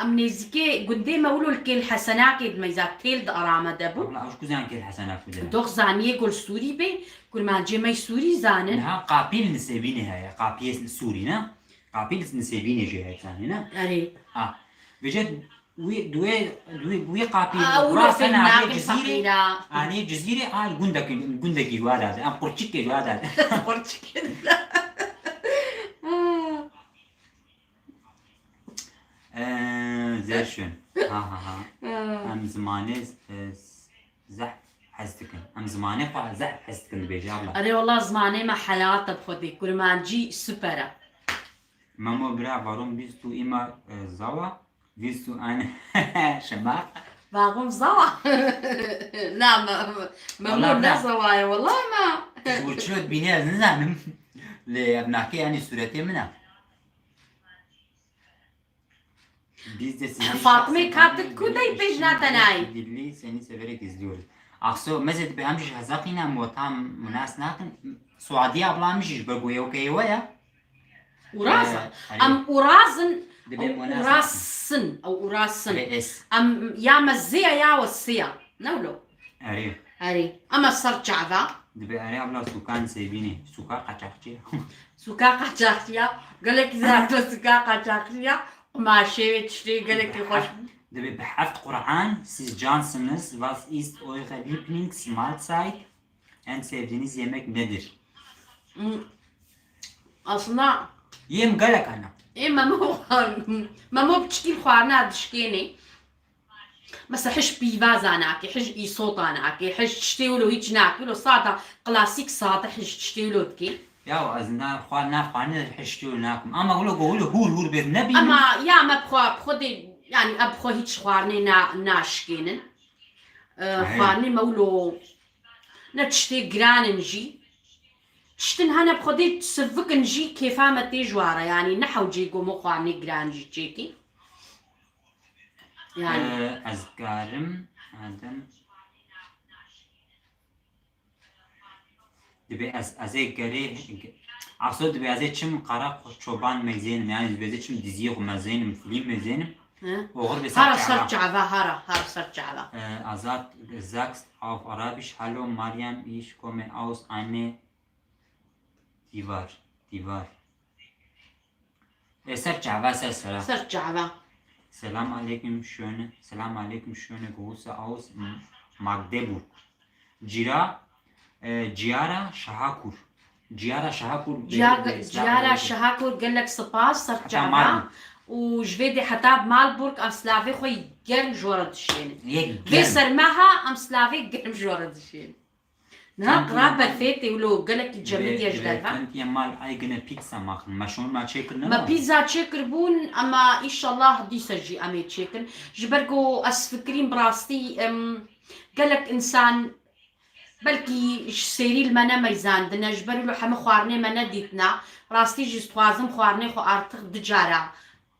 em nêzîkê gundê me wilo li kêl Hesenakê dimeyza têl di arame de bû. Abla, ew ji ku zan kêl Hesenak bide. Dox zaniyê gol Sûrî bê, kurmancê me Sûrî zanin. Niha qapî li Nisêbînê heye, qapiyê Sûrî ne? Qapî li Nisêbînê jî heye zanî ne? Erê. Ha. Vêce wî, duê, duê, wî qapî Aa, wilo Xurasan fêr heye nakin Cizîrê. Fakîra. Anê Cizîrê, a, gundekî, gundekî wa dade. Em qurçikê wa dade. Qurçikê. Ee, sehr schön. Ha ha ha. Em zimanê, e, zehf hez dikin. Em zimanê xwe zehf hez dikin dibêje abla. Erê wala zimanê me heyat e bi xwedê. Kurmancî super e. Memo bira, warum bist du immer, e, sauer? Willst du eine Schmack? Warum sauer? Na me, me Wala ne bira. Zawaye wala me. Ji bo çilo dibîne ez nizanim. Lê ev nake yani sûretê min e. Biz de sizi Fatma şahsen Katık anlayın, Kudey böyle pej eşittim, natenay. Dilli seni severek izliyoruz. Axso mezed be em jî hezaqî ne, em tam nas nakin. Suadiye ablam jî ji ber ku ewkeyê we ya. Urazın. Ee, Em urazın. Dibê Ew munas urasın. Ew urasın. Dibê es. Em ya me zêya ya we siya. Ne wilo? Erê. Erê. Ama ser çava. Dibê erê abla sukan sevînê. Suka qaçaxçı. Suka qaçaxçiya. Gelek zehmet suka qaçaxçiya. Qumaşê ve tiştê gelek xweş. Dibê bi heft Kur'an, siz cansınız, was ist eure Lieblingsmahlzeit? En sevdiğiniz yemek nedir? Hmm. Aslında Yêm gelek ana. ê memo memo piçkî xwarina dişkênê. Mesela hiç pîvaza nake, hiç îsota nake, hiç tiştê wilo hiç nake. Wilo sade, klasîk sade hiç tiştê wilo dike. Ya ez na xwar na xwarine hiç tiştê wilo nakim. Ama wilo go wilo hûr hûr bêt nebînim. Ama ya me bi xwe, bi xwe de, yani em bi xwe hiç xwarinê na, naşkênin. Ee, Hey. Xwarinê me wilo ne tiştê giran in jî. Tiştin hene bi xwe dê sivik in jî kêfa me tê ji wa re. Yani ne hewcê go me xwarinê giran jî çêkî. Yani. Ee, ez karim, Adem. Dibê ez, ez ê gerê, aso dibê ez ê çim qara çoban meyzênim, yani dibê ez ê çim diziyê xwe mezênim, film mezênim. He? Oxir bê Hara ser ser çava. Çava, hara, hara ser Çava. Ee, Azat, sagst auf Arabisch, hallo Mariam, ich komme aus eine Divar, Divar. Ee, ser çava, ser sera. Ser Çava. Selam aleyküm, schöne, selam aleyküm, schöne Grüße aus M-, Magdeburg. Cira, e, Ciara Şahakur. Ciara Şahakur. Ciya-, be-, be-, Ciyara be-, Şahakur gelek spas ser Heta Çava. Marburg. Û ji vê de heta Malburg em slavê xwe germ ji we re dişênin. Yek Vê germ. Sermeha em slavê germ ji we re dişênin. Niha Kentiye qira mal-, berfê tê wilo gelekî cemidî ye ji Dibê derve. Kentiye mal eigene Pizza machen. Me şûn me çêkirine Me pîza çêkiribûn, ema îşallah dîsa jî em ê çêkin. Ji ber ku ez fikirîm bi rastî, em, gelek însan belkî ji sêrî li me nemeyzandine, ji ber wilo hemî xwarinê me nedîtine. Rastî jî dixwazim xwarinê xwe artık du cara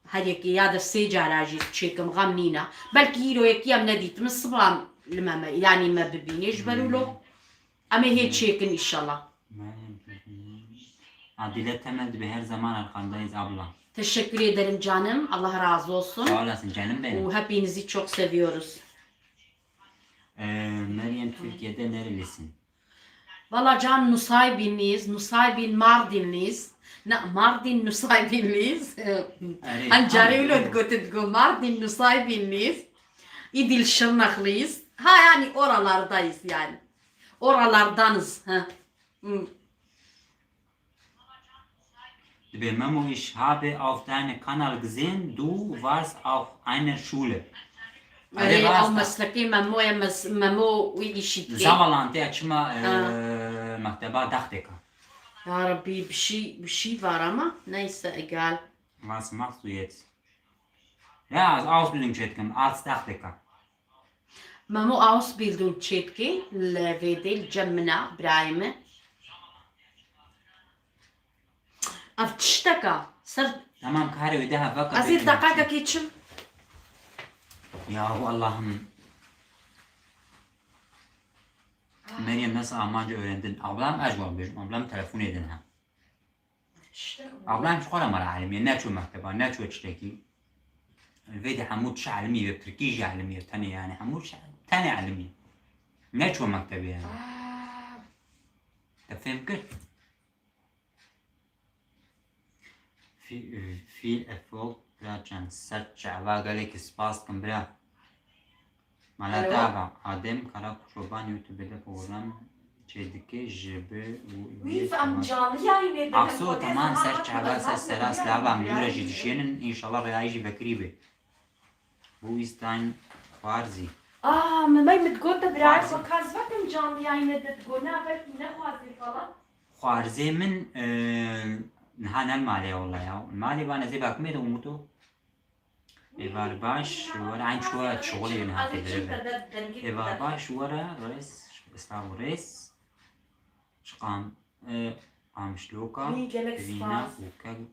her yekê ya de sê cara jî çêkim, xem nîne. Belkî îro yekî em nedîtimin, siba li me, me, yanî me bibînê. Ji ber wilo em ê hê çêkin îşallah. Adile Temel, dibê her zaman arkandayız abla. Teşekkür ederim canım. Allah razı olsun. Sağ olasın canım benim. O hepinizi çok seviyoruz. Ee, Meryem, Türkiye'de nerelisin? Valla can Nusaybinliyiz, Nusaybin Mardinliyiz. Ne, Mardin Nusaybinliyiz. Erê, Hani carê tamam. Wilo digotin digo Mardin Nusaybinliyiz. İdil Şırnaklıyiz. Ha yani oralardayız yani. Oralardanız. Ha. Hı. Dibê Memo, ich habe auf deinem Kanal gesehen, du warst auf einer Schule. Erê, ew meslekê Memo ye, mes-, Memo wî îşî dike. Zavalantê çima, e, mekteba dextê ka. Ya Rabbî, bi şî, bi şî var ama, neyse, egal. Was machst du jetzt? Ja, Ausbildung çêdikim, Arzt dextê ka. Memo Ausbildung çêdike, li vêdê, li cem min a, birayê min. Ev tişteka ser. Tamam, karê wê de hevaka. Ez ê deqakekê çim. Yahu Allah'ım. Meryem nasıl Almanca öğrendin? Ablam ez wan bêjim, ablam telefonê din ha. Ablam ji xwe re mala elimî ye, neçû mekteba, neçû tiştekî. Vê de hemû tişt elimî ye, tirkî jî elimî ye, tenê yani hemû tişt, tenê elimî ye. Neçû mektebê yani. Te fêm kir? Fî-, fîl efolk bira çend ser çava gelekî spas dikim bira. Mala te ava, Adem Karakoçoban YouTube de program çêdike ji bi Wî em canlı yayın edin. Akso, tamam, ser çava, ser sera, slava, em dûre jî dişênin, înşallah rêyayî jî vekirî be. Bu îsteyn xwarzî. Aa, min may min digot te birayê xwe ka ez vekim canlı yayın edin, digot na belkî nexwazî falan. Xwarzê min, e, niha ne li malê ya, wela ya. Li malê ba nezê bakimê de Umut o. Êvar baş, were eyn çûye şixulê wê niha tê derve. Êvar baş, were rês, êsta û rês. Çiqam, e, Qamişloka, Wî gelek Vîna spas. Û Kel-,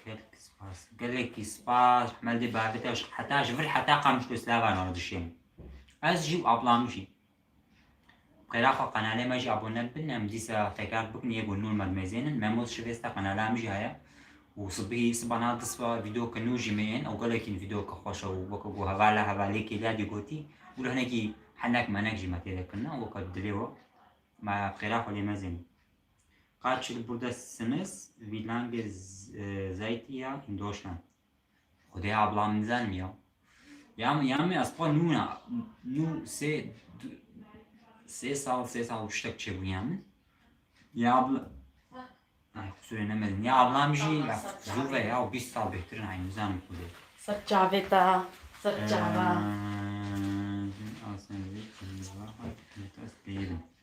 Kelk spas. Gelekî spas, Hemel dê bavê te, heta ji vir heta Qamişlo slava nava dişêm. Ez jî û ablam jî. Xêra xwe, qenalê me jî abone bin, em dîsa tekrar bikin, yê ku nû me dimezênin. Memos şivêste qenala min jî heye. Û sibî, sibana dispa vîdeoke nû jî me yên, ew gelekî vîdeoke xweş e û weke ku hevala hevalê kêliya dî gotî, û li hinekî henek menek jî me tê de kirine, weke dilê we. Me xêra xwe lê mezênin. Kaç yıl buradasınız? Wie lange z-, e, seid ihr in Deutschland? Xwedê ablam nizanim ya. Ya, ya me ez xwe nûna, nû sê, du-, sê sal, sê sal û tiştek çêbû ya min. Ya abla-, ay, kusurê nemedin. Ya ablam jî, ya, zû ve ya, bîst sal bêhtir in, ay, nizanim xwedê. Ser çavê te, ser çava. Ee, dün Asen'de,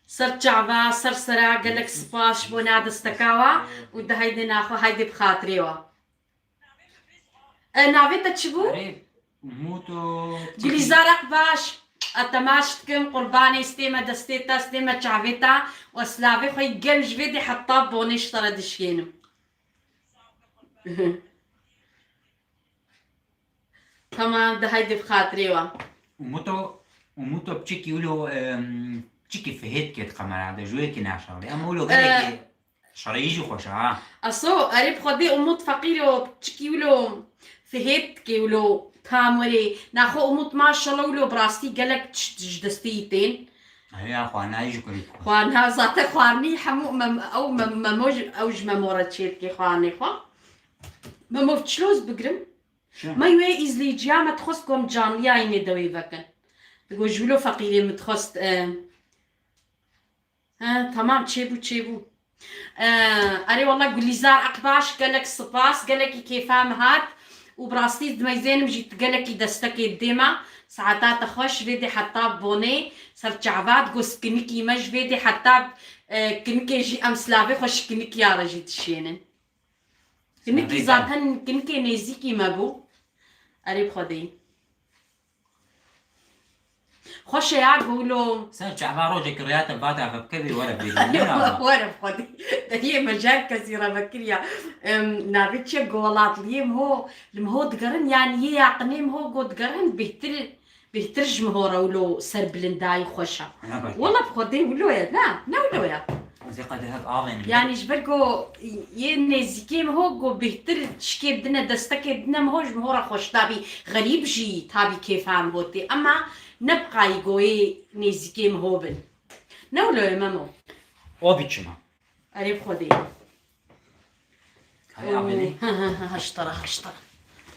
Ser çava, ser sera, gelek spas ji bo na desteka we û di heydê naxwe, heydê bi xatirê we. E, navê te çi bû? Erê, Umut o. Gulîzar Akbaş, ez temaş dikim, qurbanê stê me, destê te, stê me, çavê te û ez silavê xwe yî germ ji vê dê heta bonê ji te re dişkênim. Tamam, de haydi bi xatirê we. Umuto, Umuto piçekî wilo, em, piçekî fihêt ket kamera de, ji wê ki naşarê. Ama wilo gelekî Ee, şerî jî xweş e, ha. Aso, erê bi Xwedê Umut feqîr o, piçekî wilo fihêt ke wilo tam werê. Naxwe Umut maşallah wilo bi rastî gelek tişt ji destê yî tên. Heya xwanayî jî kurî. Xwana zaten xwarinî hemû mem-, ew mem-, memo ji, ew ji memo re çêdike xwarinê xwe. Memo çiloz bigrim. Çi? Me wê îzlîciya me dixwest ku em canlî yayînê de wê vekin. Digo ji wilo feqîrê min dixwest, e, he, temam, çêbû, çêbû. E, erê wela Gulîzar Akbaş, gelek spas, gelekî kêfa min hat û bi rastî dimeyzênim jî tu gelekî destekê didê me. Saeta te xweş, vê dê heta bonê, ser çava digo skinikî me ji vê dê heta, e, kinikê jî em silavê xwe ji kinikiya re jî dişênin. Kinikî zaten kinikê nêzîkî me bû. Erê bi Xwedê. Xweş e ya, gulo. Ser çava rojekî rêya te vata vebikevê were bêjin. Were bi Xwedê. Deriyê me ji her kesî re vekiriya. Em, navê çi ye, go welatliyê min ho, li min ho digerin, yani yê yaqinê min ho go digerin, bêhtir Bêhtir ji min ho re wilo serbilindayî xweş e. Wela bi Xwedê wilo ye, na, ne wilo ye. Ez ê qedehek avê min. Yani ji ber ku yê nêzîkê min ho ku bêhtir tişkê bidine, destekê bidine min ho, ji min ho re xweş, tabî xerîb jî tabî kêfa min ho tê. Ema ne bi qayî ku yê nêzîkê min ho bin. Ne wilo ye Memo. O biçim e. Erê bi Xwedê. Kayê avênê. Hı, hı, hı, haştara, haştara.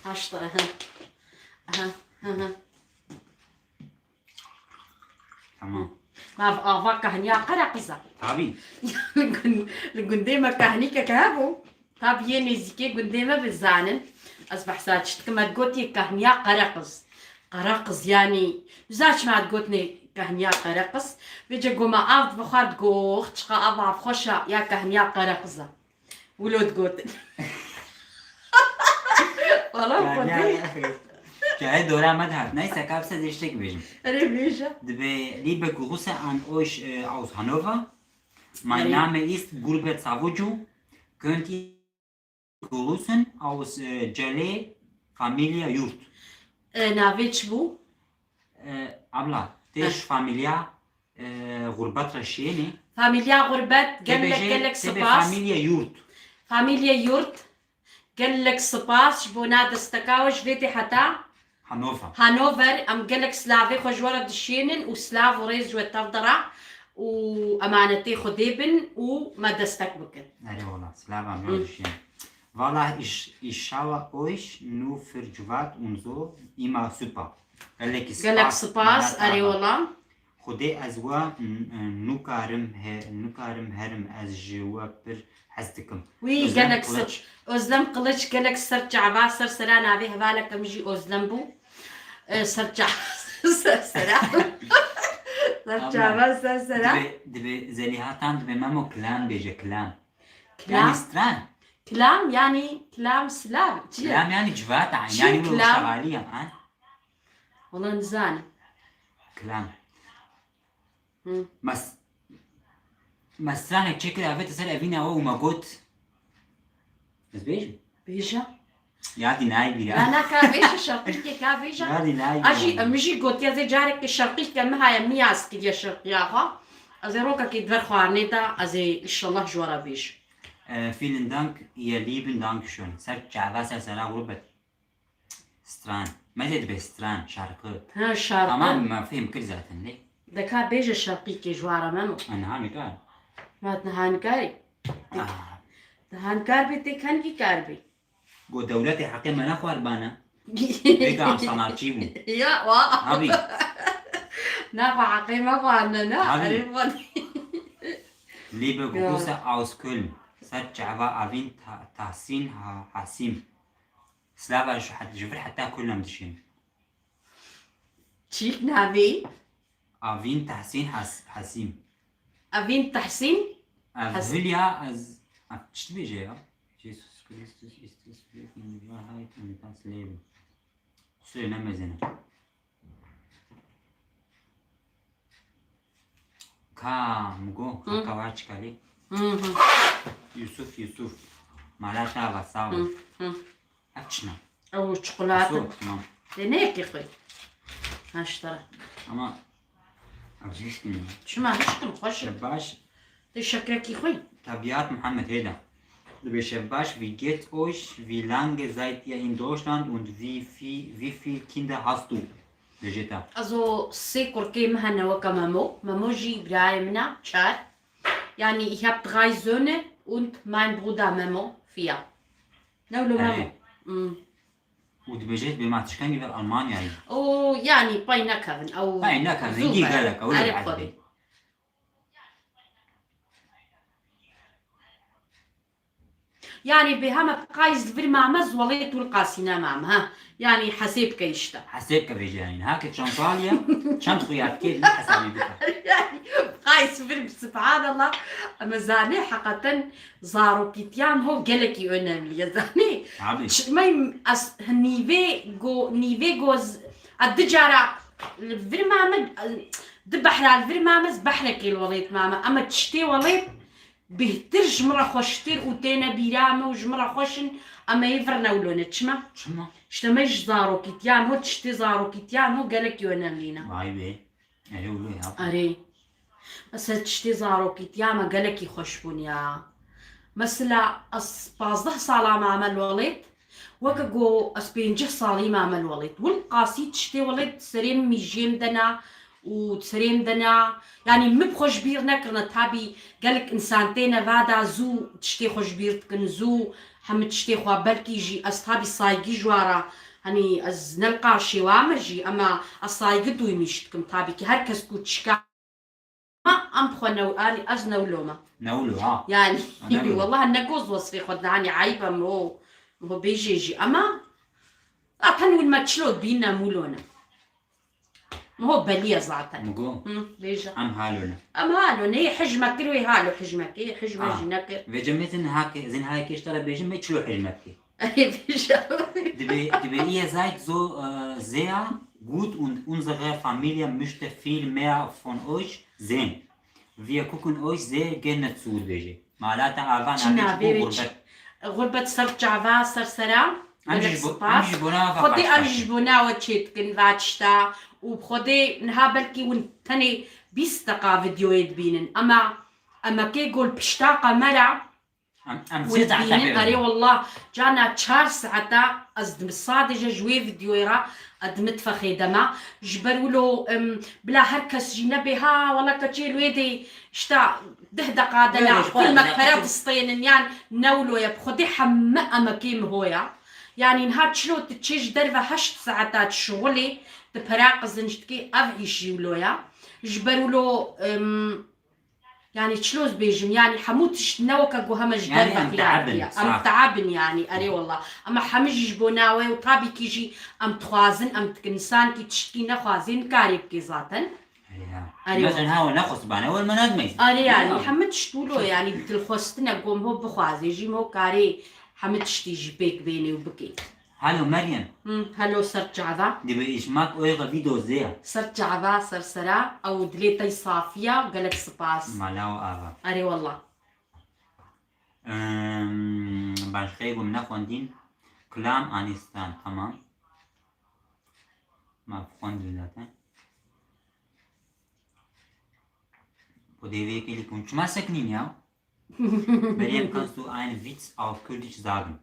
Haştara, hı. Aha, hı, hı. Tamam. Ma ava kahniya Qereqiz e. Tabî. Li gun-, li gundê me kahnîkek hebû. Tabî yê nêzîkê gundê me bizanin. Ez behsa çi dikim, me gotiye kahniya Qereqiz. Qereqiz, yanî, za çima digotinê qehniya qereqiz? Vêce goma av dibixwar digo, "Ox, çiqa av, av xweş a, ya qehniya qereqiz e." Wilo digotin. Wala Qehniya Xwedê. qereqiz. Çaye dora me dihat. Neyse, ka bise zê tiştek bêjim. Erê bêje. Dibe, liebe Grüße an euch, äh, aus Hannover. Mein Erê. Name ist Gurbet Savucu. Könnt ihr Grüßen aus, äh, Cele Familie Yurt. E, navê çi bû? Äh, abla, tê Heh. ji familia, äh, Gurbet re şiyênê. Familia Gurbet, Tê gelek, bêjê, gelek tê bê spas. Familie Yurt. Familie Yurt, gelek spas ji bo na desteka we ji vê tê heta Hannover. Hannover, em gelek silavê xwe ji we re dişênin û silav û rêz ji we tev dera û emanetê Xwedê bin û me destek bikin. Erê wala, silavan Hı. me dişên. Wala iş, işawa euch nur für Civat und so immer super. Gelek spas, Gelek spas, minnetdar erê bim. wala. Xwedê ez we n-, n-, nukarim he-, nukarim herim, ez ji we pir hez dikim. Wî Özlem gelek Kılıç. Ser-, Özlem Kılıç gelek ser çava, ser sera navê hevaleke min jî Özlem bû. E, ser ça-, ser sera. Ser Ama çava, ser sera. Dibe, dibe Zelîha tan dibe Memo kilam bêje, kilam. Kilam? Yani stran. Kilam yani kilam silav. Çi ye? Kilam yani civata, Çi yani bu kilam? şevaliye, ha? Wala nizanim. Kilam. Hı. Mes-, me stranek çêkir avête ser evîna we û me got. Ez bêjim? Bêje. Yadî nayê bîra. Na, na, ka bêje şerqîkê, ka bêje. Yadî nayê bîra. A jî, em jî gotiye zê carekê şerqîke min heye, min yaz kiriye şerqiya xwe. Ez ê rokekê di ber xwarinê de, ez ê inşallah ji we re bêjim. Äh, vielen Dank, ihr lieben, Dankeschön. Ser çava, ser sera Gurbet. Stran. Me zê dibe stran, şarkı. Ha, şarkı. Tamam, me fêm kir zaten lê. De ka bêje şarkîkê ji wa re Memo. E, niha nikar. Ma niha nikarî. Ah. Niha nikar bê tê kengî kar bê. Go dewletê heqê me nexwar bana. Vêga em sanatçî bûn. Ya, wa. Abi. Na xwe heqê me xwarine, na. Abi. Erê xwe. Liebe Ya. Grüße aus Köln. Ser çava Avîn Ta-, Tahsîn Ha-, Hasîm. Slava ji het-, ji vir heta Köln em dişîn. Çîk navê? Avîn Tahsîn Has-, Hasîm. Avîn Tahsîn? Ev Has- Hülya ez, ev çi dibêje ya? Jesus Christus ist es Glück in die Wahrheit und das Leben. Qusûrê ne mezin e. Ka, Mugo, Hı. Haka var çikalî. Hı hı. Yusuf, Yusuf. Mala ta va sağ ol. Hı hı. Ev çi ne? Ew çikolata. Yusuf, tamam. Te ne yekê xwe? Ha, ji te re. Ama ev jî hişkin. Çima hişkin, xweş e. Şebaş. Te şekrekî xwe? Tabiat Muhammed hêda. Dibê şebaş, wie geht's euch? Wie lange seid ihr in Deutschland und wie viel, wie viel Kinder hast du? Dibêje ta. Ez o sê kurkê min hene weke Memo. Memo jî birayê min e, çar. Yani, ich hab drei Söhne und mein Bruder Memo, vier. Ne wilo Memo? Erê. Hmm. Û dibêje, dibê ma tişkengî ver Almanyayê. O, yani, pay nekevin. Ew Pay nekevin, zû gî ver. Gelek, ew Erê, lê xwedî. Yanî bê heme qayz vir mame, zwelê tu qasîne mame, ha. Yanî hesê bike işte. Hesê bike vêce yanî. Ha ke çend salî ye, çend xuya dikê, ne hesabî bike. Yanî qayz vir, subhanallah. Ama zanê heqeten zarokîtiyan ho gelekî önemli ye, zanê. Tabii. Ç-, me ez nîvê go, nîvê goz, a di cara li vir mame, di behra li vir mame, ez behrekê li welêt mame. Ama tiştê welêt, Bêhtir ji min re xweştir û têne bîra me û ji min re xweş in, em ê vir newlone. Çima? Çima? Ji te me ji zarokîtiyan ho, tiştê zarokîtiyan ho gelekî önemlî ne. Vay be. Erê wilo ya. Erê. Mesela tiştê zarokîtiya me gelekî xweş bûn ya. Mesela ez pazdeh sala mame li welêt, Weke ku ez pêncî salî mame li welêt. Wil qasî tiştê welêt serê min mîjiyê min de ne û serê min de ne. Yanî min bi xwe ji bîr nekirine. Tabî gelek însan têne va de zû tiştê xwe ji bîr dikin, zû hemî tiştê xwe, belkî jî ez tabî saygî ji wa re, henî ez ne li qarşê wa me jî, ema ez saygî duymîş dikim tabî ki her kes ku tişka Ma em xwe new-, anî ez newlo me. Newlo, ha. Yani, Ha, newlo. Wallah ne goz wesfê xwe dine, hani ayıp em o, o bêjê jî. Ama zaten win me çilo dibîne, mûlo ne. Ho beliye zaten. Migo. Hı, bêje. Em halo ne. Em halo ne, hijme kir wê halo hijme kê, hijme Ah. jî nekir. Vêce me zin hake, zin hake işte re bêjim, me çilo hijme kê. Bêje. Dibê, dibê ihr seid so, äh, sehr gut und unsere Familie möchte viel mehr von euch sehen. Wir gucken euch sehr gerne zu, dibêje. Malata ava Çi navê navê wê çi? Gurbet. Gurbet ser çava, ser sera. Em Gelek ji bo-, spas. em ji bona ve Xwedê em xweş ji bona we çê dikin, va tişta. Û Xwedê niha belkî hûn tenê bîst deqa videoyê dibînin. Ema em ê kê gol pişta kamera Em, em hûn sê saeta dibînin. Erê wallah, cana çar saeta ez dim-, sadece ji wê videoyê re ez dimitfexê de me. Ji ber wilo, em, bila her kes jî nebe, ha, wala keçê li wê de, işte, deh deqa de Wê ne, de ji xwe filmek ne, pere ne. distênin, yan ne wilo ye, bi Xwedê heme emekê min ho ya. Yani niha çilo tu çê ji derve heşt saeta tu şixulê, tu pere qizinc dikê, ev îş jî wilo ya. Ji ber wilo, em, yani çilo ez bêjim, yani hemû tişt ne weke ku heme ji Yani derve em xiyar teab in, diye. Em saf. teab in yani, erê wallah. Ama hemî jî ji bo nawe û tabî kî jî em dixwazin, em dikin. Însankî tiştkî nexwazê, nikarê bikê zaten. Ya. Erê Mesela wallah. ha, we nexwest bane, we me nedmeyî. Erê yani, Ya. hemî tişt wilo yani, dilxwestine ku em ho bixwazê, jî em ho karê hemî tiştî jî pêk bênê û bikê. Hallo Meryem. Hı, hallo ser çava. Dibê ich mag eure Videos sehr. Ser çava, ser sera, ew dilê te safiya, gelek spas. Mala û ava. Erê wallah. Ehm, başka gum ne xwendîn? Klam anistan, tamam. Ma xwendîn zaten. Bu devê kê li kun çima seknîn ya? Meryem, kannst du einen Witz auf Kurdisch sagen?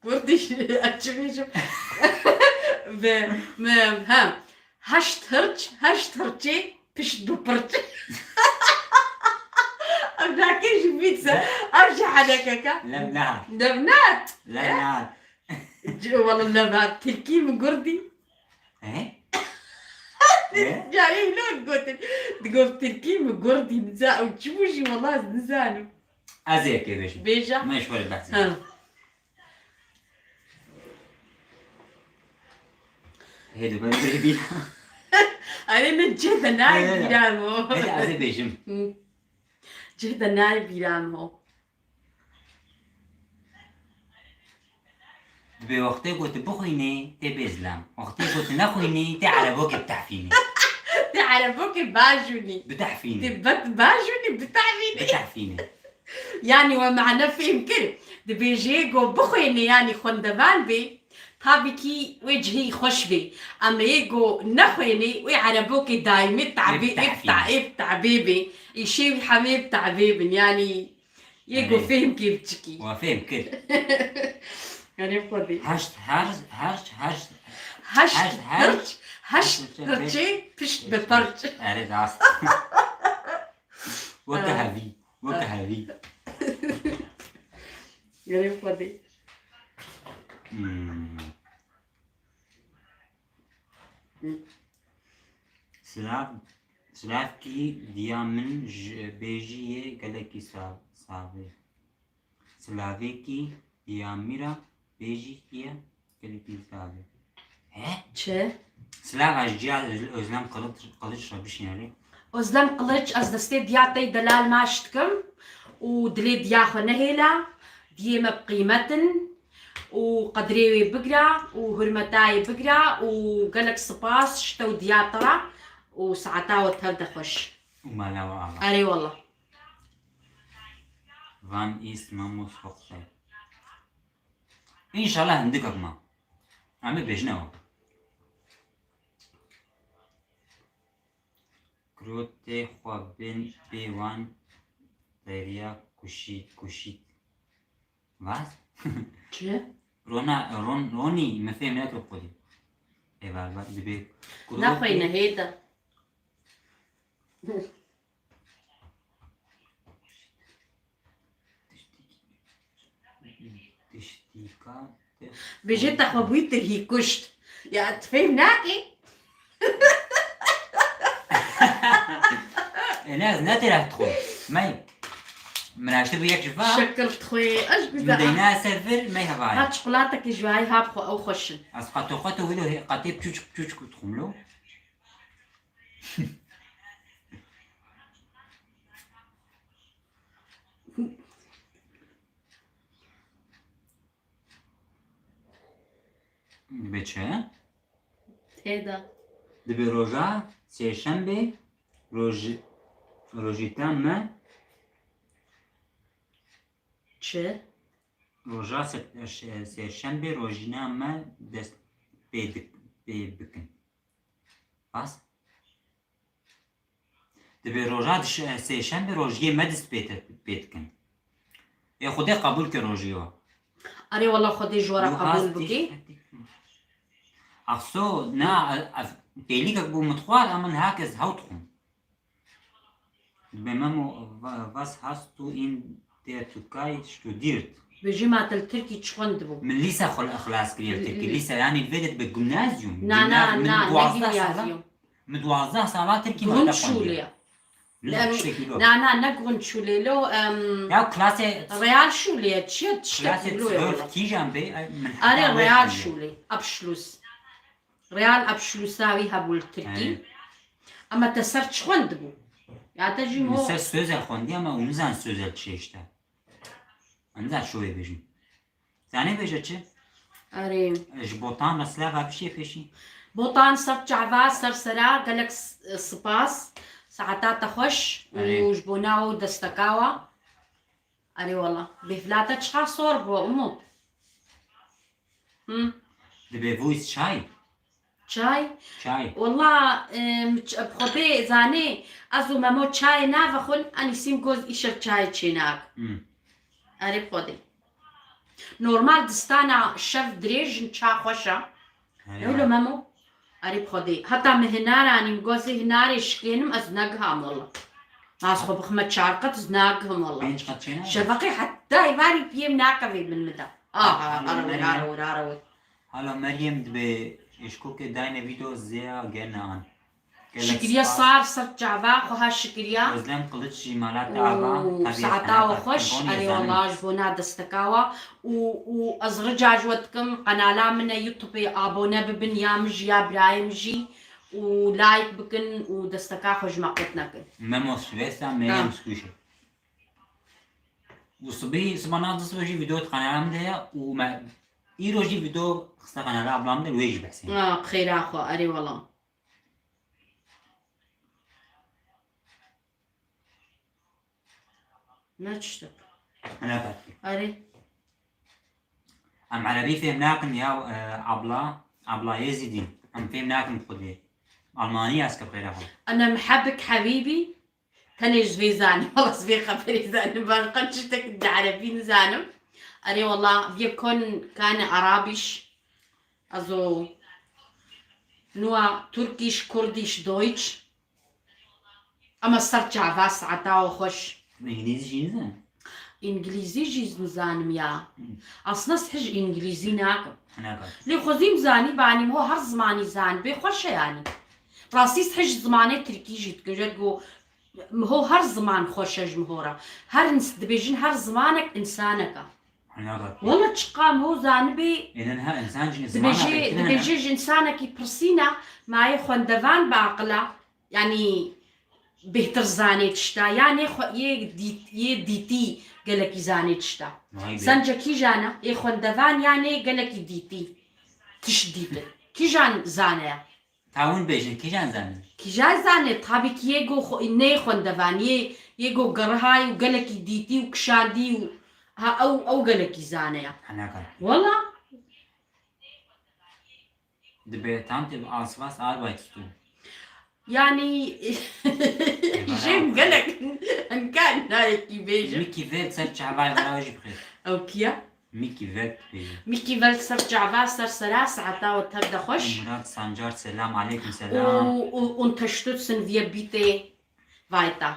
Kurdisch, ez çi bêjim? Bi, me, ha. Heşt hirç, heşt hirçê, pişt bi pirç. Ev nakê ji wît se, ev ji henekeke. Lem nehat. Lem nehat. Lem nehat. Ci-, wala lem nehat. Tirkî mi gurdî? He? He? Carê hilo gotin. Digot tirkî mi gurdî niza. Ew çi bû jî wala ez nizanim. Ez ê yekê bêjim. Bêje. Me ji xwe re behs Ha. Hê, dibin bê bîra. Erê, min cih de nayê Hê, hê. bîra min. Hê, ez ê bêjim. Hı. Cih de nayê bîra min. Dibê wextê ku tu bixwînî, tê bêzlam. Wextê ku tu nexwînî, tê erebokê bitehfînî. Tê erebokê bajûnî. Bitehfînî. Tê bet-, bajûnî, bitehfînî. Bitehfînî. Yani we mane fêm kir. Dibêje yê go bixwêne, yani xwendevan bê, tabî kî wê cihê xweş bê. Em ê go nexwêne, wê erebokê daîmê tabî Ê ê bitehfînê. ta-, ê tabê bê. Îşê wî hemê tabê bin. Yani yê go Erê. fêm kê biçikî. Wa fêm kir. Erê xwedî. Heşt, her, her, her, Heşt heşt, her, hirç, heşt heşt hirçê pişt bi pirç. Erê rast. Weke Ha. hevî, weke Ha. hevî. Gerê xwedê. Hmm. Silav, silavkî diya min ji bêjî yê gelekî sa-, savê. Silavêkî diya mîra bêjî ye, gelekî savê. He? Çi? Silava ji ciya Öz-, Özlem Kılıç, Kılıç re bişîne lê. Özlem Kılıç, ez destê diya te yî delal maç dikim û dilê diya xwe nehêle, diyê me bi qîmet in û qedrê wê bigira û hurmeta wê bigira û gelek spas ji te û diya te re û saeta we tev de xweş. Û mala we ava. Erê wallah. Wann is Mamus Hochzeit? Înşallah hindikek ma. Em ê bêjine we. Kurotê xwe bên bê wan derya kuşî, kuşît. Vas? Çi? Rona, Ron, Ronî, me fêm nekir xwedî. Ê, bar, bar, dibê kurotê Nexweyne hê de. Tiştîka te Bêje te xwe bûyî tirhî kuşt. Ya, tu fêm nakî? E, ne, ez ne têrek dixwim. Mey. Min aştî bû yek ji va. Şekil dixwê. Ez Min güzel. deyna ser vir, mey hevayê. Ha, çikolatekî ji wayî ha bixwe, ew xweş in. Ez qato qato wilo hê, qatê piçûçik piçûçik dixwim lo. Dibe çi? Têda. Dibe roja sêşembê roj-, rojîta me Çi? Roja se-, şe-, sêşembê rojîna me dest pê dik-, pê bikin. Bas. Dibe roja diş-, sêşembê rojiyê me dest pê te-, pê dikin. Ê Xwedê qebûl ke rojiyê we. Erê wela Xwedê ji we re qebûl bike. Axso, na, ev, têlîkek bû min dixwar, em min hak ez hew dixwim. Dibe Memo, wa-, was hast du in der Türkei studiert? Bêjî ma te li Tirkî çi xwendibû? Min lîse xwe xilas kiriye li Tirkî. Lîse, yanî li vê de dibe gimnazyum. Na, na, na, ne gimnazyum. Min duwazdeh sala Tirkî me te xwendiye. Li tiştekî lo. Na, na, ne Grundschule lo, em, Ya klasê Realschule ye, çi ye, tiştekî lo ye wela. Kîjan bê, min Erê Realschule, Abschluss. Realabschlussa wî hebû li Tirkî. Ama te ser çi xwendibû? Ya te jî mo. Ser Sözel xwendiye ama û nizan Sözel çi işte. Nizan şoyê bêjim. Zanê bêje çi? Erê. Ji Botan re silav bişê pêşî. Botan ser çava, ser sera, gelek s-, spas. Saeta te xweş û ji bona û desteka we. Erê wela. Bêhvila te çiqas sor bû, Umo. Hı. Dibe vûyz çay. Çay? Çay. Wela, em, ç-, bi Xwedê zanê, ez û Memo çayê navexwin, enî sîm goz îşev çayê çênak. Hmm. Erê bi Xwedê. Normal distana şev dirêj in ça xweş e. He. Ewlo Memo. Erê bi Xwedê. Heta min hinar anî, min gozê hinarê şikênim, ez negiham wela. Ma ez xwe bixime çar qet, ez nagihim wela. Pênc qet çênak. Şeveqê heta êvarî piyê min naqevê min mida. Aha, ara wir, ara wir, ara wir. Hala Meryem dibe eşkokê dayne vîdeo zêya gene an. Gelek Şikiriye spas. Sar ser çava xwe ha şikiriye. Özlem Kılıç jî mala te ava. Û Tabii, saeta we xweş. Erê wela ji bona desteka we. Û, û ez rica ji we dikim, qenala min e YouTubeê abone bibin, ya min jî ya birayê min jî. Û like bikin û desteka xwe ji me qut nekin. Memo Şivesta, Meryem Skuşe. Û sibî, siba nav du sibe jî vîdeo di qenala min de ye û me îro jî vîdeo xiste qenala abla min de, wê jî behsê. Ha, bi xêra xwe, erê wela. Ne tiştek. Hene belkî. Erê. Em erebî fêm nakin ya, e, abla, abla Yezîdî. Em fêm nakin xwedê. Almanî ez ke bi xêra xwe. Ana mehebik hebîbî. Tenê ji vê zanim, wela ji vê xeberê zanim, ben qet tiştek di erebî nizanim. Erê wela, wir können keine Arabisch, also nur Türkisch, Kurdisch, Deutsch. Ama ser çava saeta we xweş. Îngilîzî jî nizanim. Îngilîzî jî nizanim ya. Aslında ez hej îngilîzî nakim. Nakim. Lê xwezîm zanî banîm ho her zimanî zanibê xweş e yanî. Rastî ez hej zimanê tirkî jî dikim. Ji ku Ho her ziman xweş e ji min ho re. Her ins-, dibêjin her zimanek insanek e. Wele çiqa min ho zanibê. Ênen her insan jî ziman e. Dibêje, dibêje ji insanekî pirsîna, ma yê xwendevan bi aqil e. Yanî bêhtir zanê tişta. Yanê xwe, yê dît-, yê dîtî gelekî zanê tişta. Sence kîjan e? Yê xwendevan yanê gelekî dîtî. Tişt dîtin. Kîjan zane ye? Tawin bêjin, kîjan zanin? Kîjan zane? Tabii ki yê go xwe-, nê xwendevan, yê, yê go gerihayî û gelekî dîtî û kişandî û ha ew, ew gelekî zane ya. Heneka. Wela. Dibe Tante, was, was arbeitest du? Yani, jêm gelek, enkan nayekî bêjim. Miki ver ser çavay wala jî bixêr. Ew kiya? Miki Welt bêjin. Miki Welt ser çava, ser sera, saeta we tev de xweş. Murat Sancar, selam, aleykum selam. U, u, unterstützen wir bitte weiter.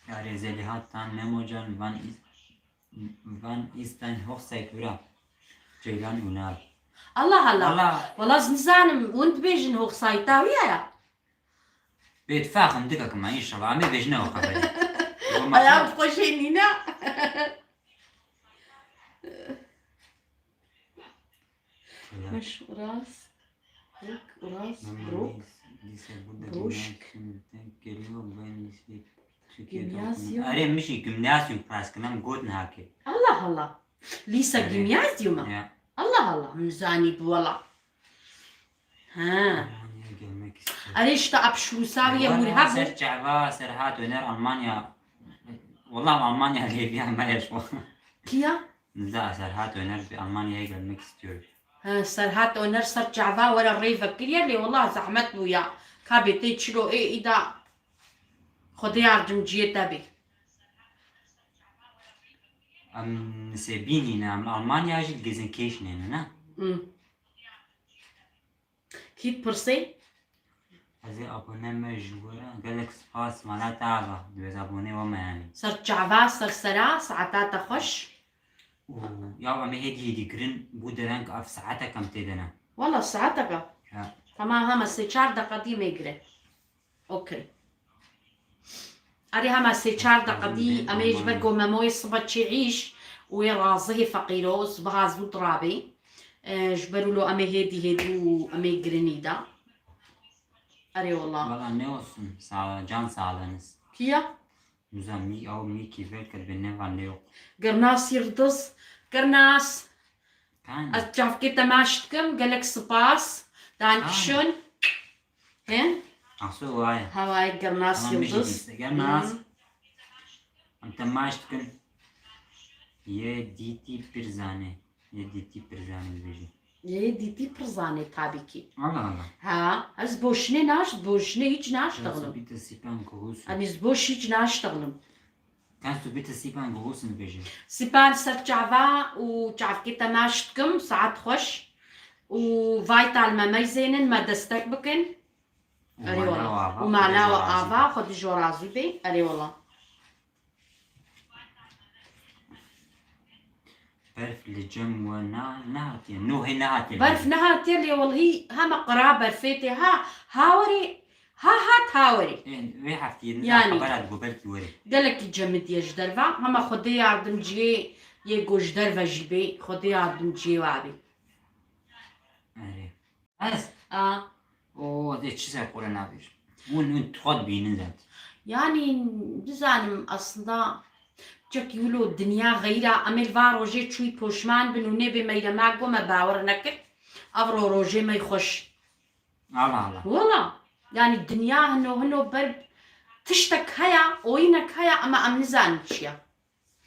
Erê Zeliha Tan, Memocan, wann ist, wann ist dein Hochzeit, Bra? Ceylan Ünal. Allah Allah. Wala ez nizanim, hûn dibêjin Hochzeita wî ya. Bêtfaxim dikek me, înşallah. Em ê bêjine o xeberê. Aya bi xweşê nîne. Xweş û rast. Uras, Brok, Bruşk. Gimnazyo. Erê, min jî gimnazyo pirs kir, min got niha kê. Allah Allah. Lîsa gimnazyo mu? Ya. Allah Allah, min zanî bi wela. Ha. Almanya'ya gelmek istiyorum. Erê, işte, apşusa wî ye, wir hebû. Ser çava, Serhat Öner, Almanya. Wallah, Almanya lê viya me ye şu an. Kiya? Nida, Serhat Öner, bir Almanya'ya gelmek istiyorum. Ha, Serhat Öner ser çava were rê vekiriye, lê wallah zehmet bû ya. Ka bê tê çilo ê îda. Xwedê yardimciyê te bê. Em nisêbînî ne, em li Almanya jî li gêzin kêş nêne, ne? Hmm. Kî dipirsê? Ez ê abone me ji we re. Gelek spas, mala te ava. Divêz abone we me yanî. Ser çava, ser sera, saeta te xweş. Û ya em ê hêdî hêdî kirin, bû dereng ev saetek em tê de ne. Wala saeteka? Ya. Tamam, hema sê çar deqa dî me gire. Okey. Erê hema sê çar deqa dî, em ê ji ber ku Memoyê sibe çê îş û wê razihê feqîro, sibeha zû dirabê. E, ji ber wilo em ê hêdî hêdî û em ê girinî da. Erê wala. Valla ne olsun, sağ, can sağlığınız. Kiya? Nizam mî, ew mîkî ver kir bi neva ne yok. Girnas Yildiz, Girnas. Kan. Ez çavkê te maç dikim, gelek spas. Dankeschön. He? Asu waye. Hawayê Girnas Yildiz. Girnas. Em te maç dikin. Yê dîtî pir zanê. Yê dîtî pir zanê dibêjin. Yê dîtî pir zanê tabî kî. Allah Allah. Ha, ez boşine naş, boşine hiç naştexlim. Kannst du bitte Sipan grüßen? Em ez boş hiç naştexlim. Kannst du bitte Sipan grüßen dibêjin? Sipan ser çava û çavkê te maç dikim, saet xweş. Û weiter Memoyê zênin, me destek bikin. Erê wala. Û mala we ava, Xwedê ji we razî bê. Erê wala. Berf li cem we na-, nehatiye. No hê nehatiye. Berf nehatiye lê welhî hema qira berfê tê. Ha, ha werê, ha hat, ha werê. Ê, vê heftiyê nizam xebera digo belkî werê. Gelekî cemidiye ji derve. Hema Xwedê yardimciyê yê ku ji derve jî bê. Xwedê yardimciyê we bê. Erê. Ez? A. O, dê çi ser xwe re nabêjim. Hûn, hûn xwe dibînin zat. Yani, nizanim aslında çekî wilo dinya xeyra, em ê li va rojê çûyî poşman bin û nêbê meyrema ku me bawer nekir. Ev ro rojê me xweş. Allah Allah. Wala. Yani dinya hino hino ber tiştek heye, oyînek heye ama em nizanin çi ye.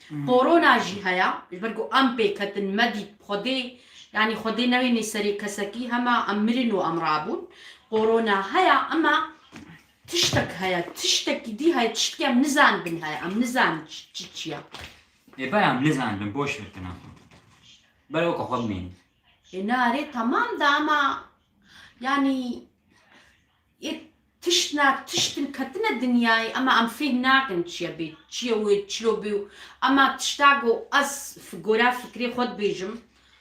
Hmm. Korona jî heye, ji ber ku em pê ketin, me dît, Xwedê, yanî Xwedê newênê serê kesekî, hema em mirin û em rabûn. Korona heye, ema tiştek heye, tiştekî dî heye, tiştekî em nizanibin heye, em nizanin çi, çi, çi ye. Ê, baya em nizanibin, boş ver kena. Ber weke xwe bimînin. Ê, na rê temam da, ema, yanî, Ê tiştna, tiştin ketine dinyayê, ema em fêhm nakin çi ye bê, çi ye wê, çilo bê û ema tişta ku ez fi-, gora fikrê xwe dibêjim,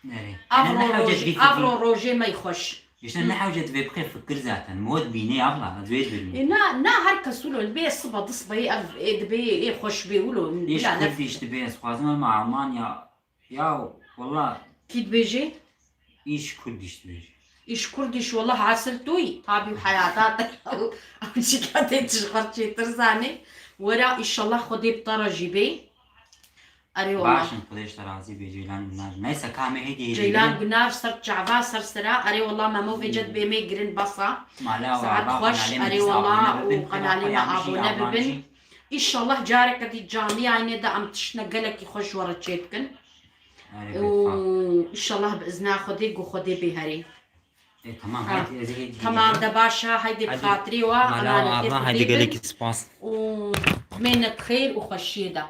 Nerê? Ev ro rojê, ev ro rojê me yî xweş. Îşte ne hewce divê bixê fikir zaten. Mod bînê abla, ez wê dibêjim. Ê, na, na her kes wilo, dibê siba, du sibeyê ev, ê, dibê, ê, xweş bê wilo. Îş bila ne Kurdî, îş dibê, ez xwazim ema Almanya, Ya, wallah. Kî dibêjê? Îş Kurdîş dibêjê. Îş Kurdîş, wallah, hasil tu yî. Tabî û heyata te. Ew çîka tê tu ji xwe çêtir zanê. Wera, înşallah Xwedê bi te re jî bê. Erê wallah. Baş in, Xwedê ji te razî bê, Ceylan Gunar. Neyse, ka me hêdî hêdî Ceylan Gunar, ser çava, ser sera. Erê wallah, Memo vêce dibê me girin basa. Saet xweş, erê wallah, û qenalê me abone bibin. Înşallah careke dî canliyayê de em tiştine gelekî xweş ji we re çêdikin. Û înşallah bi izna Xwedê, ku Xwedê bê herê. E, tamam, ha, haydi, ez ê gideyim. Tamam, de baş e, haydi bi xatirê we, mala we ava, haydi gelekî spas. Û mêne bi xêr û xweşiyê de.